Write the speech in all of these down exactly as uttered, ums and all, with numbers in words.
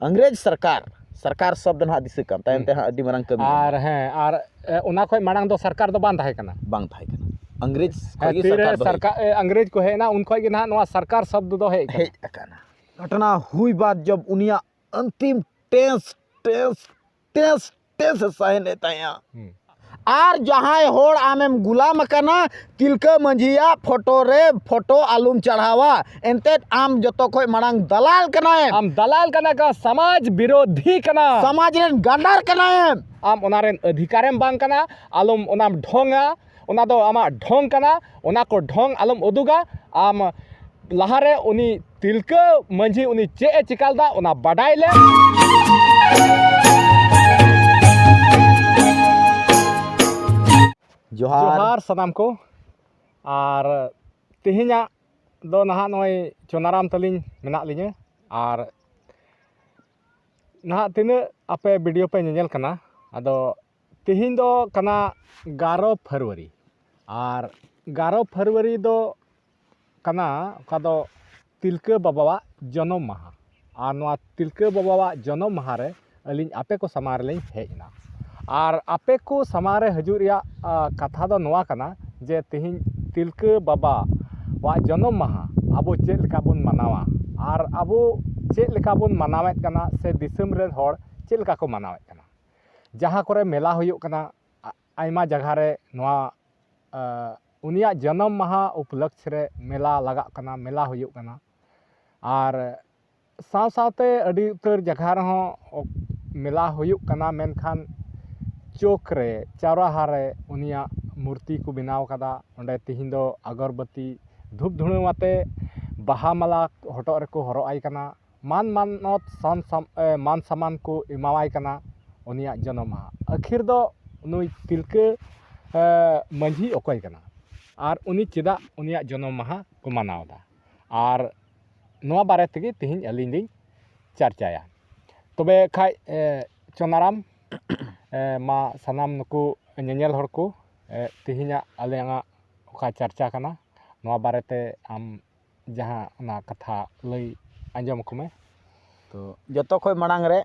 ᱤᱝᱨᱮᱡᱽ ᱥᱚᱨᱠᱟᱨ, ᱥᱚᱨᱠᱟᱨ ᱥᱚᱵᱫ ᱱᱟᱦᱟᱜ ᱫᱤᱥᱟᱹ ᱠᱟᱢ, ᱛᱟᱭᱚᱢ ᱛᱮ ᱦᱟᱸᱜ ᱟᱹᱰᱤ ᱢᱟᱨᱟᱝ ᱠᱟᱹᱢᱤ ᱟᱨ ᱦᱮᱸ, ᱟᱨ ᱮ, ᱚᱱᱟ ᱠᱷᱚᱱ ᱢᱟᱲᱟᱝ ᱫᱚ ᱥᱚᱨᱠᱟᱨ ᱫᱚ ᱵᱟᱝ ᱛᱟᱦᱮᱸ ᱠᱟᱱᱟ᱾ ᱵᱟᱝ ᱛᱟᱦᱮᱸ ᱠᱟᱱᱟ᱾ ᱤᱝᱨᱮᱡᱽ ᱠᱷᱚᱱ ᱜᱮ ᱛᱤᱨᱮ ᱥᱚᱨᱠᱟᱨ ᱫᱚ ᱦᱮᱡ ᱥᱚᱨᱠᱟᱨ, ᱮ, ᱤᱝᱨᱮᱡᱽ ᱠᱚ ᱦᱮᱡ ᱮᱱᱟ, ᱩᱱ ᱠᱷᱚᱱ ᱜᱮ ᱱᱟᱦᱟᱜ ᱱᱚᱣᱟ ᱥᱚᱨᱠᱟᱨ ᱥᱚᱵᱫ ᱫᱚ ᱦᱮᱡ ᱟᱠᱟᱱᱟ᱾ ᱦᱮᱡ ᱟᱠᱟᱱᱟ᱾ ᱜᱷᱚᱴᱱᱟ ᱦᱩᱭ ᱵᱟᱫ ᱡᱚᱵ ᱩᱱᱤᱭᱟᱜ ᱟᱱᱛᱤᱢ ᱴᱮᱸᱥ, ᱴᱮᱸᱥ, ᱴᱮᱸᱥ ᱮ ᱥᱟᱦᱮᱱ ᱮᱫ ᱛᱟᱦᱮᱸᱜᱼᱟ᱾ ᱦᱩᱸ᱾ ᱟᱨ ᱡᱟᱦᱟᱸᱭ ᱦᱚᱲ ᱟᱢᱮᱢ ᱜᱩᱞᱟᱢ ᱟᱠᱟᱱᱟ, ᱛᱤᱞᱠᱟᱹ ᱢᱟᱹᱡᱷᱤᱭᱟᱜ ᱯᱷᱳᱴᱳ ᱨᱮ ᱯᱷᱳᱴᱳ ᱟᱞᱚᱢ ᱪᱟᱲᱦᱟᱣᱟ᱾ ᱮᱱᱛᱮᱫ ᱟᱢ ᱡᱚᱛᱚ ᱠᱷᱚᱱ ᱢᱟᱲᱟᱝ ᱫᱟᱞᱟᱞ ᱠᱟᱱᱟᱭᱮᱢ᱾ ᱟᱢ ᱫᱟᱞᱟᱞ ᱠᱟᱱᱟ, ᱠᱟ-, ᱥᱚᱢᱟᱡᱽ ᱵᱤᱨᱳᱫᱷᱤ ᱠᱟᱱᱟ᱾ ᱥᱚᱢᱟᱡᱽ ᱨᱮᱱ ᱜᱟᱸᱰᱟᱨ ᱠᱟᱱᱟᱭᱮᱢ᱾ ᱟᱢ ᱚᱱᱟ ᱨᱮᱱ ᱚᱫᱷᱤᱠᱟᱨᱮᱢ ᱵᱟᱝ ᱠᱟᱱᱟ, ᱟᱞᱚᱢ ᱚᱱᱟᱢ ᱰᱷᱚᱝᱟ, ᱚᱱᱟ ᱫᱚ ᱟᱢᱟᱜ ᱰᱷᱚᱝ ᱠᱟᱱᱟ, ᱚᱱᱟ ᱠᱚ ᱰᱷᱚᱝ ᱟᱞᱚᱢ ᱩᱫᱩᱜᱟ᱾ ᱟᱢ ᱞᱟᱦᱟᱨᱮ ᱩᱱᱤ ᱛᱤᱞᱠᱟᱹ ᱢᱟᱹᱡᱷᱤ ᱩᱱᱤ ᱪᱮᱫ ᱮ ᱪᱤᱠᱟ ᱞᱮᱫᱟ ᱚᱱᱟ ᱵᱟᱰᱟᱭ ᱞᱮ᱾ ᱡᱚᱦᱟᱨ᱾ ᱡᱚᱦᱟᱨ ᱥᱟᱱᱟᱢ ᱠᱚ᱾ ᱟᱨ ᱛᱮᱦᱮᱧᱟᱜ ᱫᱚ ᱱᱟᱦᱟᱜ ᱱᱚᱜᱼᱚᱭ ᱪᱚᱱᱟᱨᱟᱢ ᱛᱟᱹᱞᱤᱧ ᱢᱮᱱᱟᱜ ᱞᱤᱧᱟᱹ᱾ ᱟᱨ ᱱᱟᱦᱟᱜ ᱛᱤᱱᱟᱹᱜ ᱟᱯᱮ ᱵᱷᱤᱰᱤᱭᱳ ᱯᱮ ᱧᱮᱧᱮᱞ ᱠᱟᱱᱟ, ᱟᱫᱚ ᱛᱮᱦᱮᱧ ᱫᱚ ᱠᱟᱱᱟ ᱜᱟᱨᱚ ᱯᱷᱮᱵᱽᱨᱩᱣᱟᱨᱤ᱾ ᱟᱨ ᱜᱟᱨᱚ ᱯᱷᱮᱵᱽᱨᱩᱣᱟᱨᱤ ᱫᱚ ᱠᱟᱱᱟ ᱚᱠᱟ ᱫᱚ ᱛᱤᱞᱠᱟᱹ ᱵᱟᱵᱟᱣᱟᱜ ᱡᱚᱱᱚᱢ ᱢᱟᱦᱟ᱾ ᱟᱨ ᱱᱚᱣᱟ ᱛᱤᱞᱠᱟᱹ ᱵᱟᱵᱟᱣᱟᱜ ᱡᱚᱱᱚᱢ ᱢᱟᱦᱟ ᱨᱮ ᱟᱹᱞᱤᱧ ᱟᱯᱮ ᱠᱚ ᱥᱟᱢᱟᱝ ᱨᱮᱞᱤᱧ ᱦᱮᱡ ᱮᱱᱟ᱾ ᱟᱨ ᱟᱯᱮ ᱠᱚ ᱥᱟᱢᱟᱝ ᱨᱮ ᱦᱤᱡᱩᱜ ᱨᱮᱭᱟᱜ, ᱟ, ᱠᱟᱛᱷᱟ ᱫᱚ ᱱᱚᱣᱟ ᱠᱟᱱᱟ ᱡᱮ ᱛᱮᱦᱮᱧ ᱛᱤᱞᱠᱟᱹ ᱵᱟᱵᱟᱣᱟᱜ ᱡᱚᱱᱚᱢ ᱢᱟᱦᱟ ᱟᱵᱚ ᱪᱮᱫ ᱞᱮᱠᱟ ᱵᱚᱱ ᱢᱟᱱᱟᱣᱟ ᱟᱨ ᱟᱵᱚ ᱪᱮᱫ ᱞᱮᱠᱟ ᱵᱚᱱ ᱢᱟᱱᱟᱣᱮᱫ ᱠᱟᱱᱟ ᱥᱮ ᱫᱤᱥᱚᱢ ᱨᱮᱱ ᱦᱚᱲ ᱪᱮᱫ ᱞᱮᱠᱟ ᱠᱚ ᱢᱟᱱᱟᱣᱮᱫ ᱠᱟᱱᱟ᱾ ᱡᱟᱦᱟᱸ ᱠᱚᱨᱮ ᱢᱮᱞᱟ ᱦᱩᱭᱩᱜ ᱠᱟᱱᱟ, ᱟ-, ᱟᱭᱢᱟ ᱡᱟᱭᱜᱟ ᱨᱮ ᱱᱚᱣᱟ, ᱟ, ᱩᱱᱤᱭᱟᱜ ᱡᱚᱱᱚᱢ ᱢᱟᱦᱟ ᱩᱯᱚᱞᱚᱠᱠᱷᱮ ᱨᱮ ᱢᱮᱞᱟ ᱞᱟᱜᱟᱜ ᱠᱟᱱᱟ, ᱢᱮᱞᱟ ᱦᱩᱭᱩᱜ ᱠᱟᱱᱟ᱾ ᱟᱨ ᱥᱟᱶ ᱥᱟᱶᱛᱮ ᱟᱹᱰᱤ ᱩᱛᱟᱹᱨ ᱡᱟᱭᱜᱟ ᱨᱮᱦᱚᱸ ᱚᱠ-, ᱢᱮᱞᱟ ᱦᱩᱭᱩᱜ ᱠᱟᱱᱟ, ᱢᱮᱱᱠᱷᱟᱱ ᱪᱚᱠ ᱨᱮ, ᱪᱟᱣᱨᱟᱦᱟ ᱨᱮ ᱩᱱᱤᱭᱟᱜ ᱢᱩᱨᱛᱤ ᱠᱚ ᱵᱮᱱᱟᱣ ᱠᱟᱫᱟ᱾ ᱚᱸᱰᱮ ᱛᱤᱦᱤᱧ ᱫᱚ ᱟᱜᱚᱨᱵᱟᱹᱛᱤ, ᱫᱷᱩᱯ ᱫᱷᱩᱬᱟᱹᱣ ᱟᱛᱮ ᱵᱟᱦᱟ ᱢᱟᱞᱟ ᱦᱚᱴᱚᱜ ᱨᱮᱠᱚ ᱦᱚᱨᱚᱜ ᱟᱭ ᱠᱟᱱᱟ᱾ ᱢᱟᱱ ᱢᱟᱱᱚᱛ ᱥᱟᱱ ᱥᱟᱢ-, ᱮ, ᱢᱟᱱ ᱥᱟᱢᱟᱱ ᱠᱚ ᱮᱢᱟᱣᱟᱭ ᱠᱟᱱᱟ ᱩᱱᱤᱭᱟᱜ ᱡᱚᱱᱚᱢ ᱢᱟᱦᱟ᱾ ᱟᱹᱠᱷᱤᱨ ᱫᱚ ᱱᱩᱭ ᱛᱤᱞᱠᱟᱹ, ᱮ, ᱢᱟᱹᱡᱷᱤ ᱚᱠᱚᱭ ᱠᱟᱱᱟ ᱟᱨ ᱩᱱᱤ ᱪᱮᱫᱟᱜ ᱩᱱᱤᱭᱟᱜ ᱡᱚᱱᱚᱢ ᱢᱟᱦᱟ ᱠᱚ ᱢᱟᱱᱟᱣ ᱮᱫᱟ? ᱟᱨ ᱱᱚᱣᱟ ᱵᱟᱨᱮ ᱛᱮᱜᱮ ᱛᱮᱦᱮᱧ ᱟᱹᱞᱤᱧ ᱞᱤᱧ ᱪᱟᱨᱪᱟᱭᱟ᱾ ᱛᱚᱵᱮ ᱠᱷᱟᱡ, ᱮ, ᱪᱚᱱᱟᱨᱟᱢ, ᱮ, ᱢᱟ ᱥᱟᱱᱟᱢ ᱱᱩᱠᱩ ᱧᱮᱧᱮᱞ ᱦᱚᱲ ᱠᱚ, ᱮ, ᱛᱮᱦᱮᱧᱟᱜ ᱟᱞᱟᱝᱟᱜ ᱚᱠᱟ ᱪᱟᱨᱪᱟ ᱠᱟᱱᱟ, ᱱᱚᱣᱟ ᱵᱟᱨᱮᱛᱮ ᱟᱢ ᱡᱟᱦᱟᱸ ᱚᱱᱟ ᱠᱟᱛᱷᱟ ᱞᱟᱹᱭ ᱟᱸᱡᱚᱢ ᱟᱠᱚ ᱢᱮ᱾ ᱡᱚᱛᱚ ᱠᱷᱚᱱ ᱢᱟᱲᱟᱝ ᱨᱮ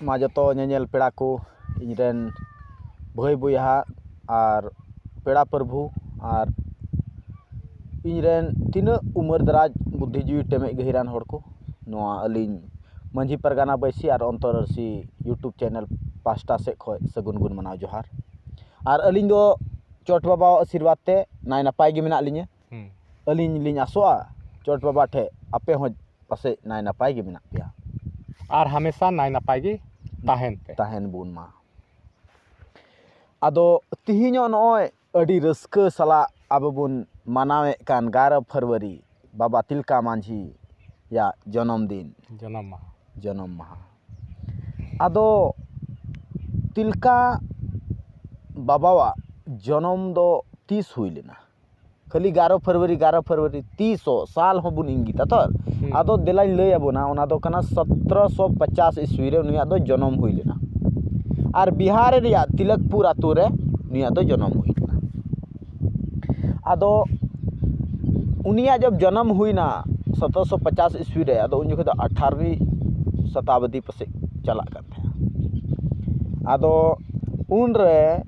ᱢᱟ ᱡᱚᱛᱚ ᱧᱮᱧᱮᱞ ᱯᱮᱲᱟ ᱠᱚ, ᱤᱧ ᱨᱮᱱ ᱵᱷᱟᱹᱭ ᱵᱚᱭᱦᱟ ᱟᱨ ᱯᱮᱲᱟ ᱯᱨᱚᱵᱷᱩ ᱟᱨ ᱤᱧ ᱨᱮᱱ ᱛᱤᱱᱟᱹᱜ ᱩᱢᱮᱨ ᱫᱟᱨᱟᱡᱽ ᱵᱩᱫᱽᱫᱷᱤᱡᱤᱵᱤ ᱴᱮᱢᱮᱡ ᱜᱟᱹᱦᱤᱨᱟᱱ ᱦᱚᱲ ᱠᱚ, ᱱᱚᱣᱟ ᱟᱹᱞᱤᱧ ᱢᱟᱹᱡᱷᱤ ᱯᱟᱨᱜᱟᱱᱟ ᱵᱟᱹᱭᱥᱤ ᱟᱨ ᱚᱱᱛᱚᱨ ᱟᱹᱨᱥᱤ YouTube channel ᱯᱟᱦᱴᱟ ᱥᱮᱫ ᱠᱷᱚᱱ ᱥᱟᱹᱜᱩᱱ ᱜᱩᱱ ᱢᱟᱱᱟᱣ ᱡᱚᱦᱟᱨ᱾ ᱟᱨ ᱟᱹᱞᱤᱧ ᱫᱚ ᱪᱚᱴ ᱵᱟᱵᱟᱣᱟᱜ ᱟᱥᱤᱨᱵᱟᱫᱽ ᱛᱮ ᱱᱟᱭ ᱱᱟᱯᱟᱭ ᱜᱮ ᱢᱮᱱᱟᱜ ᱞᱤᱧᱟᱹ᱾ ᱦᱩᱸ᱾ ᱟᱹᱞᱤᱧ ᱞᱤᱧ ᱟᱥᱚᱜᱼᱟ ᱪᱚᱴ ᱵᱟᱵᱟ ᱴᱷᱮᱱ ᱟᱯᱮ ᱦᱚᱸ ᱯᱟᱥᱮᱡ ᱱᱟᱭ ᱱᱟᱯᱟᱭ ᱜᱮ ᱢᱮᱱᱟᱜ ᱯᱮᱭᱟ᱾ ᱟᱨ ᱦᱟᱢᱮᱥᱟ ᱱᱟᱭ ᱱᱟᱯᱟᱭ ᱜᱮ ᱛᱟᱦᱮᱱ ᱯᱮ᱾ ᱛᱟᱦᱮᱱ ᱵᱚᱱ ᱢᱟ᱾ ᱟᱫᱚ ᱛᱤᱦᱤᱧᱚᱜ ᱱᱚᱜᱼᱚᱭ ᱟᱹᱰᱤ ᱨᱟᱹᱥᱠᱟᱹ ᱥᱟᱞᱟᱜ ᱟᱵᱚ ᱵᱚᱱ ᱢᱟᱱᱟᱣᱮᱫ ᱠᱟᱱ ᱮᱜᱟᱨᱚ ᱯᱷᱮᱵᱽᱨᱩᱣᱟᱨᱤ ᱵᱟᱵᱟ ᱛᱤᱞᱠᱟ ᱢᱟᱹᱡᱷᱤᱭᱟᱜ ᱡᱚᱱᱚᱢ ᱫᱤᱱ, ᱡᱚᱱᱚᱢ ᱢᱟᱦᱟ᱾ ᱡᱚᱱᱚᱢ ᱢᱟᱦᱟ᱾ ᱟᱫᱚ ᱛᱤᱞᱠᱟ ᱵᱟᱵᱟᱣᱟᱜ ᱡᱚᱱᱚᱢ ᱫᱚ ᱛᱤᱥ ᱦᱩᱭ ᱞᱮᱱᱟ? ᱠᱷᱟᱹᱞᱤ ᱮᱜᱟᱨᱚ ᱯᱷᱮᱵᱽᱨᱩᱣᱟᱨᱤ, ᱮᱜᱟᱨᱚ ᱯᱷᱮᱵᱽᱨᱩᱣᱟᱨᱤ ᱛᱤᱥᱚᱜ ᱥᱟᱞ ᱦᱚᱸᱵᱚᱱ ᱤᱝᱜᱤᱛᱟ ᱛᱚ᱾ ᱦᱩᱸ᱾ ᱟᱫᱚ ᱫᱮᱞᱟᱧ ᱞᱟᱹᱭ ᱟᱵᱚᱱᱟ, ᱚᱱᱟ ᱫᱚ ᱠᱟᱱᱟ ᱥᱚᱛᱨᱚᱥᱚ ᱯᱚᱪᱟᱥ ᱤᱥᱣᱤ ᱨᱮ ᱩᱱᱤᱭᱟᱜ ᱫᱚ ᱡᱚᱱᱚᱢ ᱦᱩᱭ ᱞᱮᱱᱟ᱾ ᱟᱨ ᱵᱤᱦᱟᱨ ᱨᱮᱭᱟᱜ ᱛᱤᱞᱚᱠᱯᱩᱨ ᱟᱛᱳ ᱨᱮ ᱩᱱᱤᱭᱟᱜ ᱫᱚ ᱡᱚᱱᱚᱢ ᱦᱩᱭ ᱞᱮᱱᱟ᱾ ᱟᱫᱚ ᱩᱱᱤᱭᱟᱜ ᱡᱚᱵ ᱡᱚᱱᱚᱢ ᱦᱩᱭᱱᱟ ᱥᱚᱛᱨᱚᱥᱚ ᱯᱚᱪᱟᱥ ᱤᱥᱣᱤ ᱨᱮ, ᱟᱫᱚ ᱩᱱ ᱡᱚᱠᱷᱚᱱ ᱫᱚ ᱟᱴᱷᱟᱨᱚᱣᱤ ᱥᱚᱛᱟᱵᱫᱤ ᱯᱟᱥᱮᱡ ᱪᱟᱞᱟᱜ ᱠᱟᱱ ᱛᱟᱦᱮᱸᱱᱟ᱾ ᱟᱫᱚ ᱩᱱᱨᱮ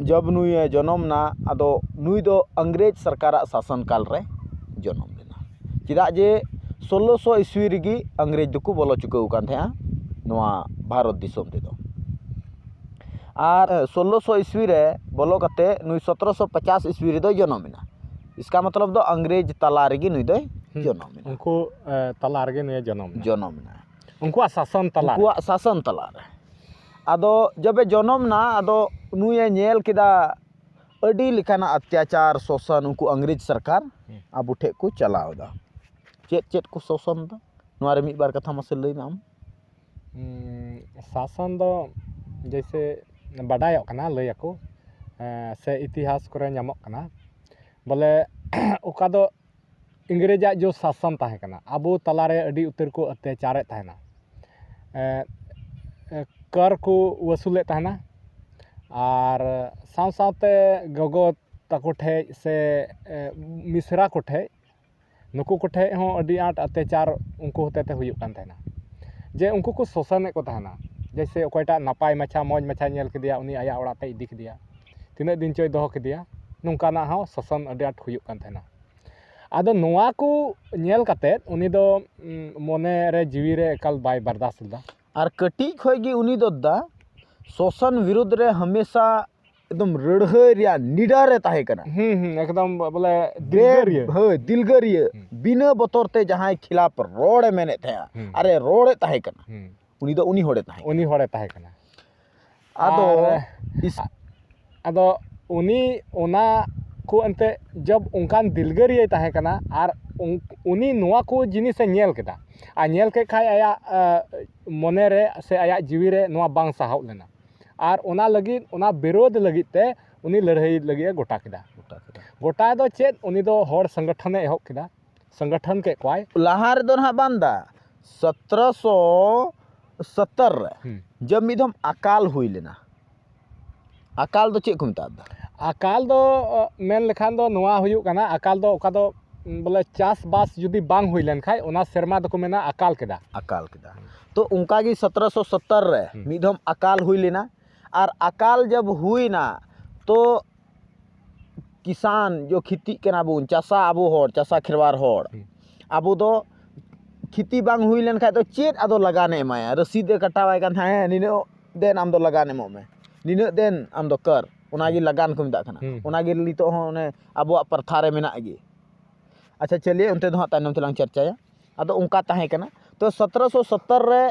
ᱡᱚᱵ ᱱᱩᱭᱮ ᱡᱚᱱᱚᱢ ᱱᱟ, ᱟᱫᱚ ᱱᱩᱭ ᱫᱚ ᱤᱝᱨᱮᱡᱽ ᱥᱚᱨᱠᱟᱨᱟᱜ ᱥᱟᱥᱚᱱ ᱠᱟᱞ ᱨᱮ ᱡᱚᱱᱚᱢ ᱞᱮᱱᱟ᱾ ᱪᱮᱫᱟᱜ ᱡᱮ ᱥᱳᱞᱞᱳᱥᱚ ᱤᱥᱣᱤ ᱨᱮᱜᱮ ᱤᱝᱨᱮᱡᱽ ᱫᱚᱠᱚ ᱵᱚᱞᱚ ᱪᱩᱠᱟᱹᱣ ᱟᱠᱟᱱ ᱛᱟᱦᱮᱸᱜᱼᱟ ᱱᱚᱣᱟ ᱵᱷᱟᱨᱚᱛ ᱫᱤᱥᱚᱢ ᱨᱮᱫᱚ᱾ ᱟᱨ ᱥᱳᱞᱞᱳᱥᱚ ᱤᱥᱣᱤ ᱨᱮ ᱵᱚᱞᱚ ᱠᱟᱛᱮ ᱱᱩᱭ ᱥᱚᱛᱨᱚᱥᱚ ᱯᱚᱪᱟᱥ ᱤᱥᱣᱤ ᱨᱮᱫᱚᱭ ᱡᱚᱱᱚᱢ ᱮᱱᱟ᱾ ᱤᱥᱠᱟ ᱢᱚᱛᱞᱚᱵ ᱫᱚ ᱤᱝᱨᱮᱡᱽ ᱛᱟᱞᱟ ᱨᱮᱜᱮ ᱱᱩᱭ ᱫᱚᱭ ᱦᱩᱸ᱾ ᱡᱚᱱᱚᱢ ᱮᱱᱟ᱾ ᱩᱱᱠᱩ ᱮ, ᱛᱟᱞᱟ ᱨᱮᱜᱮ ᱱᱩᱭᱮ ᱡᱚᱱᱚᱢ ᱮᱱᱟ᱾ ᱡᱚᱱᱚᱢ ᱮᱱᱟ᱾ ᱩᱱᱠᱩᱣᱟᱜ ᱥᱟᱥᱚᱱ ᱛᱟᱞᱟ ᱨᱮ᱾ ᱩᱱᱠᱩᱣᱟᱜ ᱥᱟᱥᱚᱱ ᱛᱟᱞᱟ ᱨᱮ᱾ ᱟᱫᱚ ᱡᱚᱵᱮ ᱡᱚᱱᱚᱢ ᱱᱟ, ᱟᱫᱚ ᱱᱩᱭᱮ ᱧᱮᱞ ᱠᱮᱫᱟ ᱟᱹᱰᱤ ᱞᱮᱠᱟᱱᱟᱜ ᱚᱛᱛᱟᱪᱟᱨ, ᱥᱳᱥᱚᱱ ᱩᱱᱠᱩ ᱤᱝᱨᱮᱡᱽ ᱥᱚᱨᱠᱟᱨ ᱦᱩᱸ᱾ ᱟᱵᱚ ᱴᱷᱮᱡ ᱠᱚ ᱪᱟᱞᱟᱣ ᱮᱫᱟ᱾ ᱪᱮᱫ ᱪᱮᱫ ᱠᱚ ᱥᱳᱥᱚᱱ ᱫᱟ, ᱱᱚᱣᱟ ᱨᱮ ᱢᱤᱫ ᱵᱟᱨ ᱠᱟᱛᱷᱟ ᱢᱟᱥᱮ ᱞᱟᱹᱭ ᱢᱮ ᱟᱢ᱾ ᱩᱸ, ᱥᱟᱥᱚᱱ ᱫᱚ ᱡᱮᱭᱥᱮ ᱵᱟᱰᱟᱭᱚᱜ ᱠᱟᱱᱟ, ᱞᱟᱹᱭ ᱟᱠᱚ, ᱮᱸ, ᱥᱮ ᱤᱛᱤᱦᱟᱥ ᱠᱚᱨᱮ ᱧᱟᱢᱚᱜ ᱠᱟᱱᱟ, ᱵᱚᱞᱮ ᱚᱠᱟ ᱫᱚ ᱤᱝᱨᱮᱡᱟᱜ ᱡᱚ ᱥᱟᱥᱚᱱ ᱛᱟᱦᱮᱸ ᱠᱟᱱᱟ, ᱟᱵᱚ ᱛᱟᱞᱟᱨᱮ ᱟᱹᱰᱤ ᱩᱛᱟᱹᱨ ᱠᱚ ᱚᱛᱛᱟᱪᱟᱨᱮᱫ ᱛᱟᱦᱮᱱᱟ᱾ ᱮᱸ, ᱮᱸ, ᱠᱟᱨ ᱠᱚ ᱣᱟᱹᱥᱩᱞᱮᱫ ᱛᱟᱦᱮᱱᱟ ᱟᱨ ᱥᱟᱶ ᱥᱟᱶᱛᱮ ᱜᱚᱜᱚ ᱛᱟᱠᱚ ᱴᱷᱮᱡ ᱥᱮ, ᱮᱸ, ᱢᱤᱥᱨᱟ ᱠᱚ ᱴᱷᱮᱡ, ᱱᱩᱠᱩ ᱠᱚᱴᱷᱮᱡ ᱦᱚᱸ ᱟᱹᱰᱤ ᱟᱸᱴ ᱚᱛᱛᱟᱪᱟᱨ ᱩᱱᱠᱩ ᱦᱚᱛᱮ ᱛᱮ ᱦᱩᱭᱩᱜ ᱠᱟᱱ ᱛᱟᱦᱮᱱᱟ᱾ ᱡᱮ ᱩᱱᱠᱩ ᱠᱚ ᱥᱳᱥᱟᱱᱮᱫ ᱠᱚ ᱛᱟᱦᱮᱱᱟ᱾ ᱡᱮᱭᱥᱮ ᱚᱠᱚᱭᱴᱟᱜ ᱱᱟᱯᱟᱭ ᱢᱟᱪᱷᱟ, ᱢᱚᱡᱽ ᱢᱟᱪᱷᱟ ᱧᱮᱞ ᱠᱮᱫᱮᱭᱟ, ᱩᱱᱤ ᱟᱭᱟᱜ ᱚᱲᱟᱜ ᱛᱮᱭ ᱤᱫᱤ ᱠᱮᱫᱮᱭᱟ, ᱛᱤᱱᱟᱹᱜ ᱫᱤᱱ ᱪᱚᱭ ᱫᱚᱦᱚ ᱠᱮᱫᱮᱭᱟ, ᱱᱚᱝᱠᱟᱱᱟᱜ ᱦᱚᱸ ᱥᱳᱥᱟᱱ ᱟᱹᱰᱤ ᱟᱸᱴ ᱦᱩᱭᱩᱜ ᱠᱟᱱ ᱛᱟᱦᱮᱱᱟ᱾ ᱟᱫᱚ ᱱᱚᱣᱟ ᱠᱚ ᱧᱮᱞ ᱠᱟᱛᱮᱫ ᱩᱱᱤ ᱫᱚ, ᱩᱸ, ᱢᱚᱱᱮ ᱨᱮ ᱡᱤᱣᱤ ᱨᱮ ᱮᱠᱟᱞ ᱵᱟᱭ ᱵᱟᱨᱫᱟᱥ ᱞᱮᱫᱟ᱾ ᱟᱨ ᱠᱟᱹᱴᱤᱡ ᱠᱷᱚᱡ ᱜᱮ ᱩᱱᱤ ᱫᱚ ᱫᱟ ᱥᱳᱥᱟᱱ ᱵᱤᱨᱩᱫᱽ ᱨᱮ ᱦᱟᱢᱮᱥᱟ ᱮᱠᱫᱚᱢ ᱨᱟᱹᱲᱦᱟᱹᱭ ᱨᱮᱭᱟᱜ ᱱᱤᱰᱟᱨ ᱮ ᱛᱟᱦᱮᱸ ᱠᱟᱱᱟ᱾ ᱦᱩᱸ, ᱦᱩᱸ, ᱮᱠᱫᱚᱢ ᱵᱚᱞᱮ ᱵᱮ-, ᱫᱤᱞᱜᱟᱹᱨᱤᱭᱟᱹ᱾ ᱦᱳᱭ, ᱫᱤᱞᱜᱟᱹᱨᱤᱭᱟᱹ᱾ ᱦᱩᱸ᱾ ᱵᱤᱱᱟᱹ ᱵᱚᱛᱚᱨ ᱛᱮ ᱡᱟᱦᱟᱸᱭ ᱠᱷᱤᱞᱟᱯ ᱨᱚᱲ ᱮ ᱢᱮᱱᱮᱫ ᱛᱟᱦᱮᱸᱜᱼᱟ, ᱦᱩᱸ᱾ ᱟᱨᱮ ᱨᱚᱲ ᱮ ᱛᱟᱦᱮᱸ ᱠᱟᱱᱟ, ᱦᱩᱸ᱾ ᱩᱱᱤ ᱫᱚ ᱩᱱᱤ ᱦᱚᱲᱮ ᱛᱟᱦᱮᱸ ᱠᱟᱱᱟ᱾ ᱩᱱᱤ ᱦᱚᱲᱮ ᱛᱟᱦᱮᱸ ᱠᱟᱱᱟ᱾ ᱟᱫᱚ ᱟᱨ ᱤᱥ- ᱟᱫᱚ ᱩᱱᱤ ᱚᱱᱟ ᱠᱚ ᱮᱱᱛᱮ ᱡᱚᱵ ᱚᱱᱠᱟᱱ ᱫᱤᱞᱜᱟᱹᱨᱤᱭᱟᱹᱭ ᱛᱟᱦᱮᱸ ᱠᱟᱱᱟ, ᱟᱨ ᱩᱱ-, ᱩᱱᱤ ᱱᱚᱣᱟ ᱠᱚ ᱡᱤᱱᱤᱥᱮ ᱧᱮᱞ ᱠᱮᱫᱟ, ᱟᱨ ᱧᱮᱞ ᱠᱮᱫ ᱠᱷᱟᱡ ᱟᱭᱟᱜ, ᱟ, ᱢᱚᱱᱮ ᱨᱮ ᱥᱮ ᱟᱭᱟᱜ ᱡᱤᱣᱤ ᱨᱮ ᱱᱚᱣᱟ ᱵᱟᱝ ᱥᱟᱦᱟᱣ ᱞᱮᱱᱟ, ᱟᱨ ᱚᱱᱟ ᱞᱟᱹᱜᱤᱫ, ᱚᱱᱟ ᱵᱤᱨᱳᱫᱷ ᱞᱟᱹᱜᱤᱫ ᱛᱮ ᱩᱱᱤ ᱞᱟᱹᱲᱦᱟᱹᱭ ᱞᱟᱹᱜᱤᱫ ᱮ ᱜᱚᱴᱟ ᱠᱮᱫᱟ᱾ ᱜᱚᱴᱟ ᱠᱮᱫᱟ᱾ ᱜᱚᱴᱟ ᱫᱚ ᱪᱮᱫ? ᱩᱱᱤ ᱫᱚ ᱦᱚᱲ ᱥᱚᱝᱜᱚᱴᱷᱚᱱᱮ ᱮᱦᱚᱵ ᱠᱮᱫᱟ, ᱥᱚᱝᱜᱚᱴᱷᱚᱱ ᱠᱮᱫ ᱠᱚᱣᱟᱭ᱾ ᱞᱟᱦᱟ ᱨᱮᱫᱚ ᱱᱟᱦᱟᱜ ᱵᱟᱝ ᱫᱟ, ᱥᱚᱛᱨᱚ ᱥᱚ ᱥᱚᱛᱛᱚᱨ ᱨᱮ ᱦᱩᱸ᱾ ᱡᱚᱵ ᱢᱤᱫ ᱫᱷᱚᱢ ᱟᱠᱟᱞ ᱦᱩᱭ ᱞᱮᱱᱟ᱾ ᱟᱠᱟᱞ ᱫᱚ ᱪᱮᱫ ᱠᱚ ᱢᱮᱛᱟᱜ ᱫᱟ? ᱟᱠᱟᱞ ᱫᱚ, ᱚ, ᱢᱮᱱ ᱞᱮᱠᱷᱟᱱ ᱫᱚ ᱱᱚᱣᱟ ᱦᱩᱭᱩᱜ ᱠᱟᱱᱟ, ᱟᱠᱟᱞ ᱫᱚ ᱚᱠᱟ ᱫᱚ, ᱩᱢ, ᱵᱚᱞᱮ ᱪᱟᱥᱵᱟᱥ ᱡᱩᱫᱤ ᱵᱟᱝ ᱦᱩᱭ ᱞᱮᱱ ᱠᱷᱟᱡ, ᱚᱱᱟ ᱥᱮᱨᱢᱟ ᱫᱚᱠᱚ ᱢᱮᱱᱟ ᱟᱠᱟᱞ ᱠᱮᱫᱟ᱾ ᱟᱠᱟᱞ ᱠᱮᱫᱟ᱾ ᱦᱩᱸ᱾ ᱛᱚ ᱚᱱᱠᱟ ᱜᱮ ᱥᱚᱛᱨᱚ ᱥᱚ ᱥᱚᱛᱛᱚᱨ ᱨᱮ ᱦᱩᱸ᱾ ᱢᱤᱫ ᱫᱷᱚᱢ ᱟᱠᱟᱞ ᱦᱩᱭ ᱞᱮᱱᱟ, ᱟᱨ ᱟᱠᱟᱞ ᱡᱚᱵ ᱦᱩᱭᱱᱟ, ᱛᱚ ᱠᱤᱥᱟᱱ ᱡᱚ ᱠᱷᱤᱛᱤᱜ ᱠᱟᱱᱟ ᱵᱚᱱ, ᱪᱟᱥᱟ ᱟᱵᱚ ᱦᱚᱲ, ᱪᱟᱥᱟ ᱠᱷᱮᱨᱣᱟᱲ ᱦᱚᱲ, ᱦᱩᱸ᱾ ᱟᱵᱚ ᱫᱚ ᱠᱷᱤᱛᱤ ᱵᱟᱝ ᱦᱩᱭ ᱞᱮᱱ ᱠᱷᱟᱡ ᱫᱚ ᱪᱮᱫ ᱟᱫᱚ ᱞᱟᱜᱟᱱᱮ ᱮᱢᱟᱭᱟ? ᱨᱚᱥᱤᱫ ᱮ ᱠᱟᱴᱟᱣᱟᱭ ᱠᱟᱱ ᱛᱟᱦᱮᱸᱫ, "ᱦᱮᱸ, ᱱᱤᱱᱟᱹᱜ ᱫᱮᱱ ᱟᱢ ᱫᱚ ᱞᱟᱜᱟᱱ ᱮᱢᱚᱜ ᱢᱮ, ᱱᱤᱱᱟᱹᱜ ᱫᱮᱱ ᱟᱢ ᱫᱚ ᱠᱟᱨ", ᱚᱱᱟᱜᱮ ᱞᱟᱜᱟᱱ ᱠᱚ ᱢᱮᱛᱟᱜ ᱠᱟᱱᱟ᱾ ᱦᱩᱸ᱾ ᱚᱱᱟᱜᱮ ᱱᱤᱛᱚᱜ ᱦᱚᱸ ᱚᱱᱮ ᱟᱵᱚᱣᱟᱜ ᱯᱨᱚᱛᱷᱟ ᱨᱮ ᱢᱮᱱᱟᱜ ᱜᱮ᱾ ᱟᱪᱪᱷᱟ, ᱪᱟᱞᱤᱭᱮ, ᱚᱱᱛᱮ ᱫᱚ ᱦᱟᱸᱜ ᱛᱟᱭᱱᱚᱢ ᱛᱮᱞᱟᱝ ᱪᱟᱨᱪᱟᱭᱟ᱾ ᱟᱫᱚ ᱚᱱᱠᱟ ᱛᱟᱦᱮᱸ ᱠᱟᱱᱟ᱾ ᱛᱚ ᱥᱚᱛᱨᱚ ᱥᱚ ᱥᱚᱛᱛᱚᱨ ᱨᱮ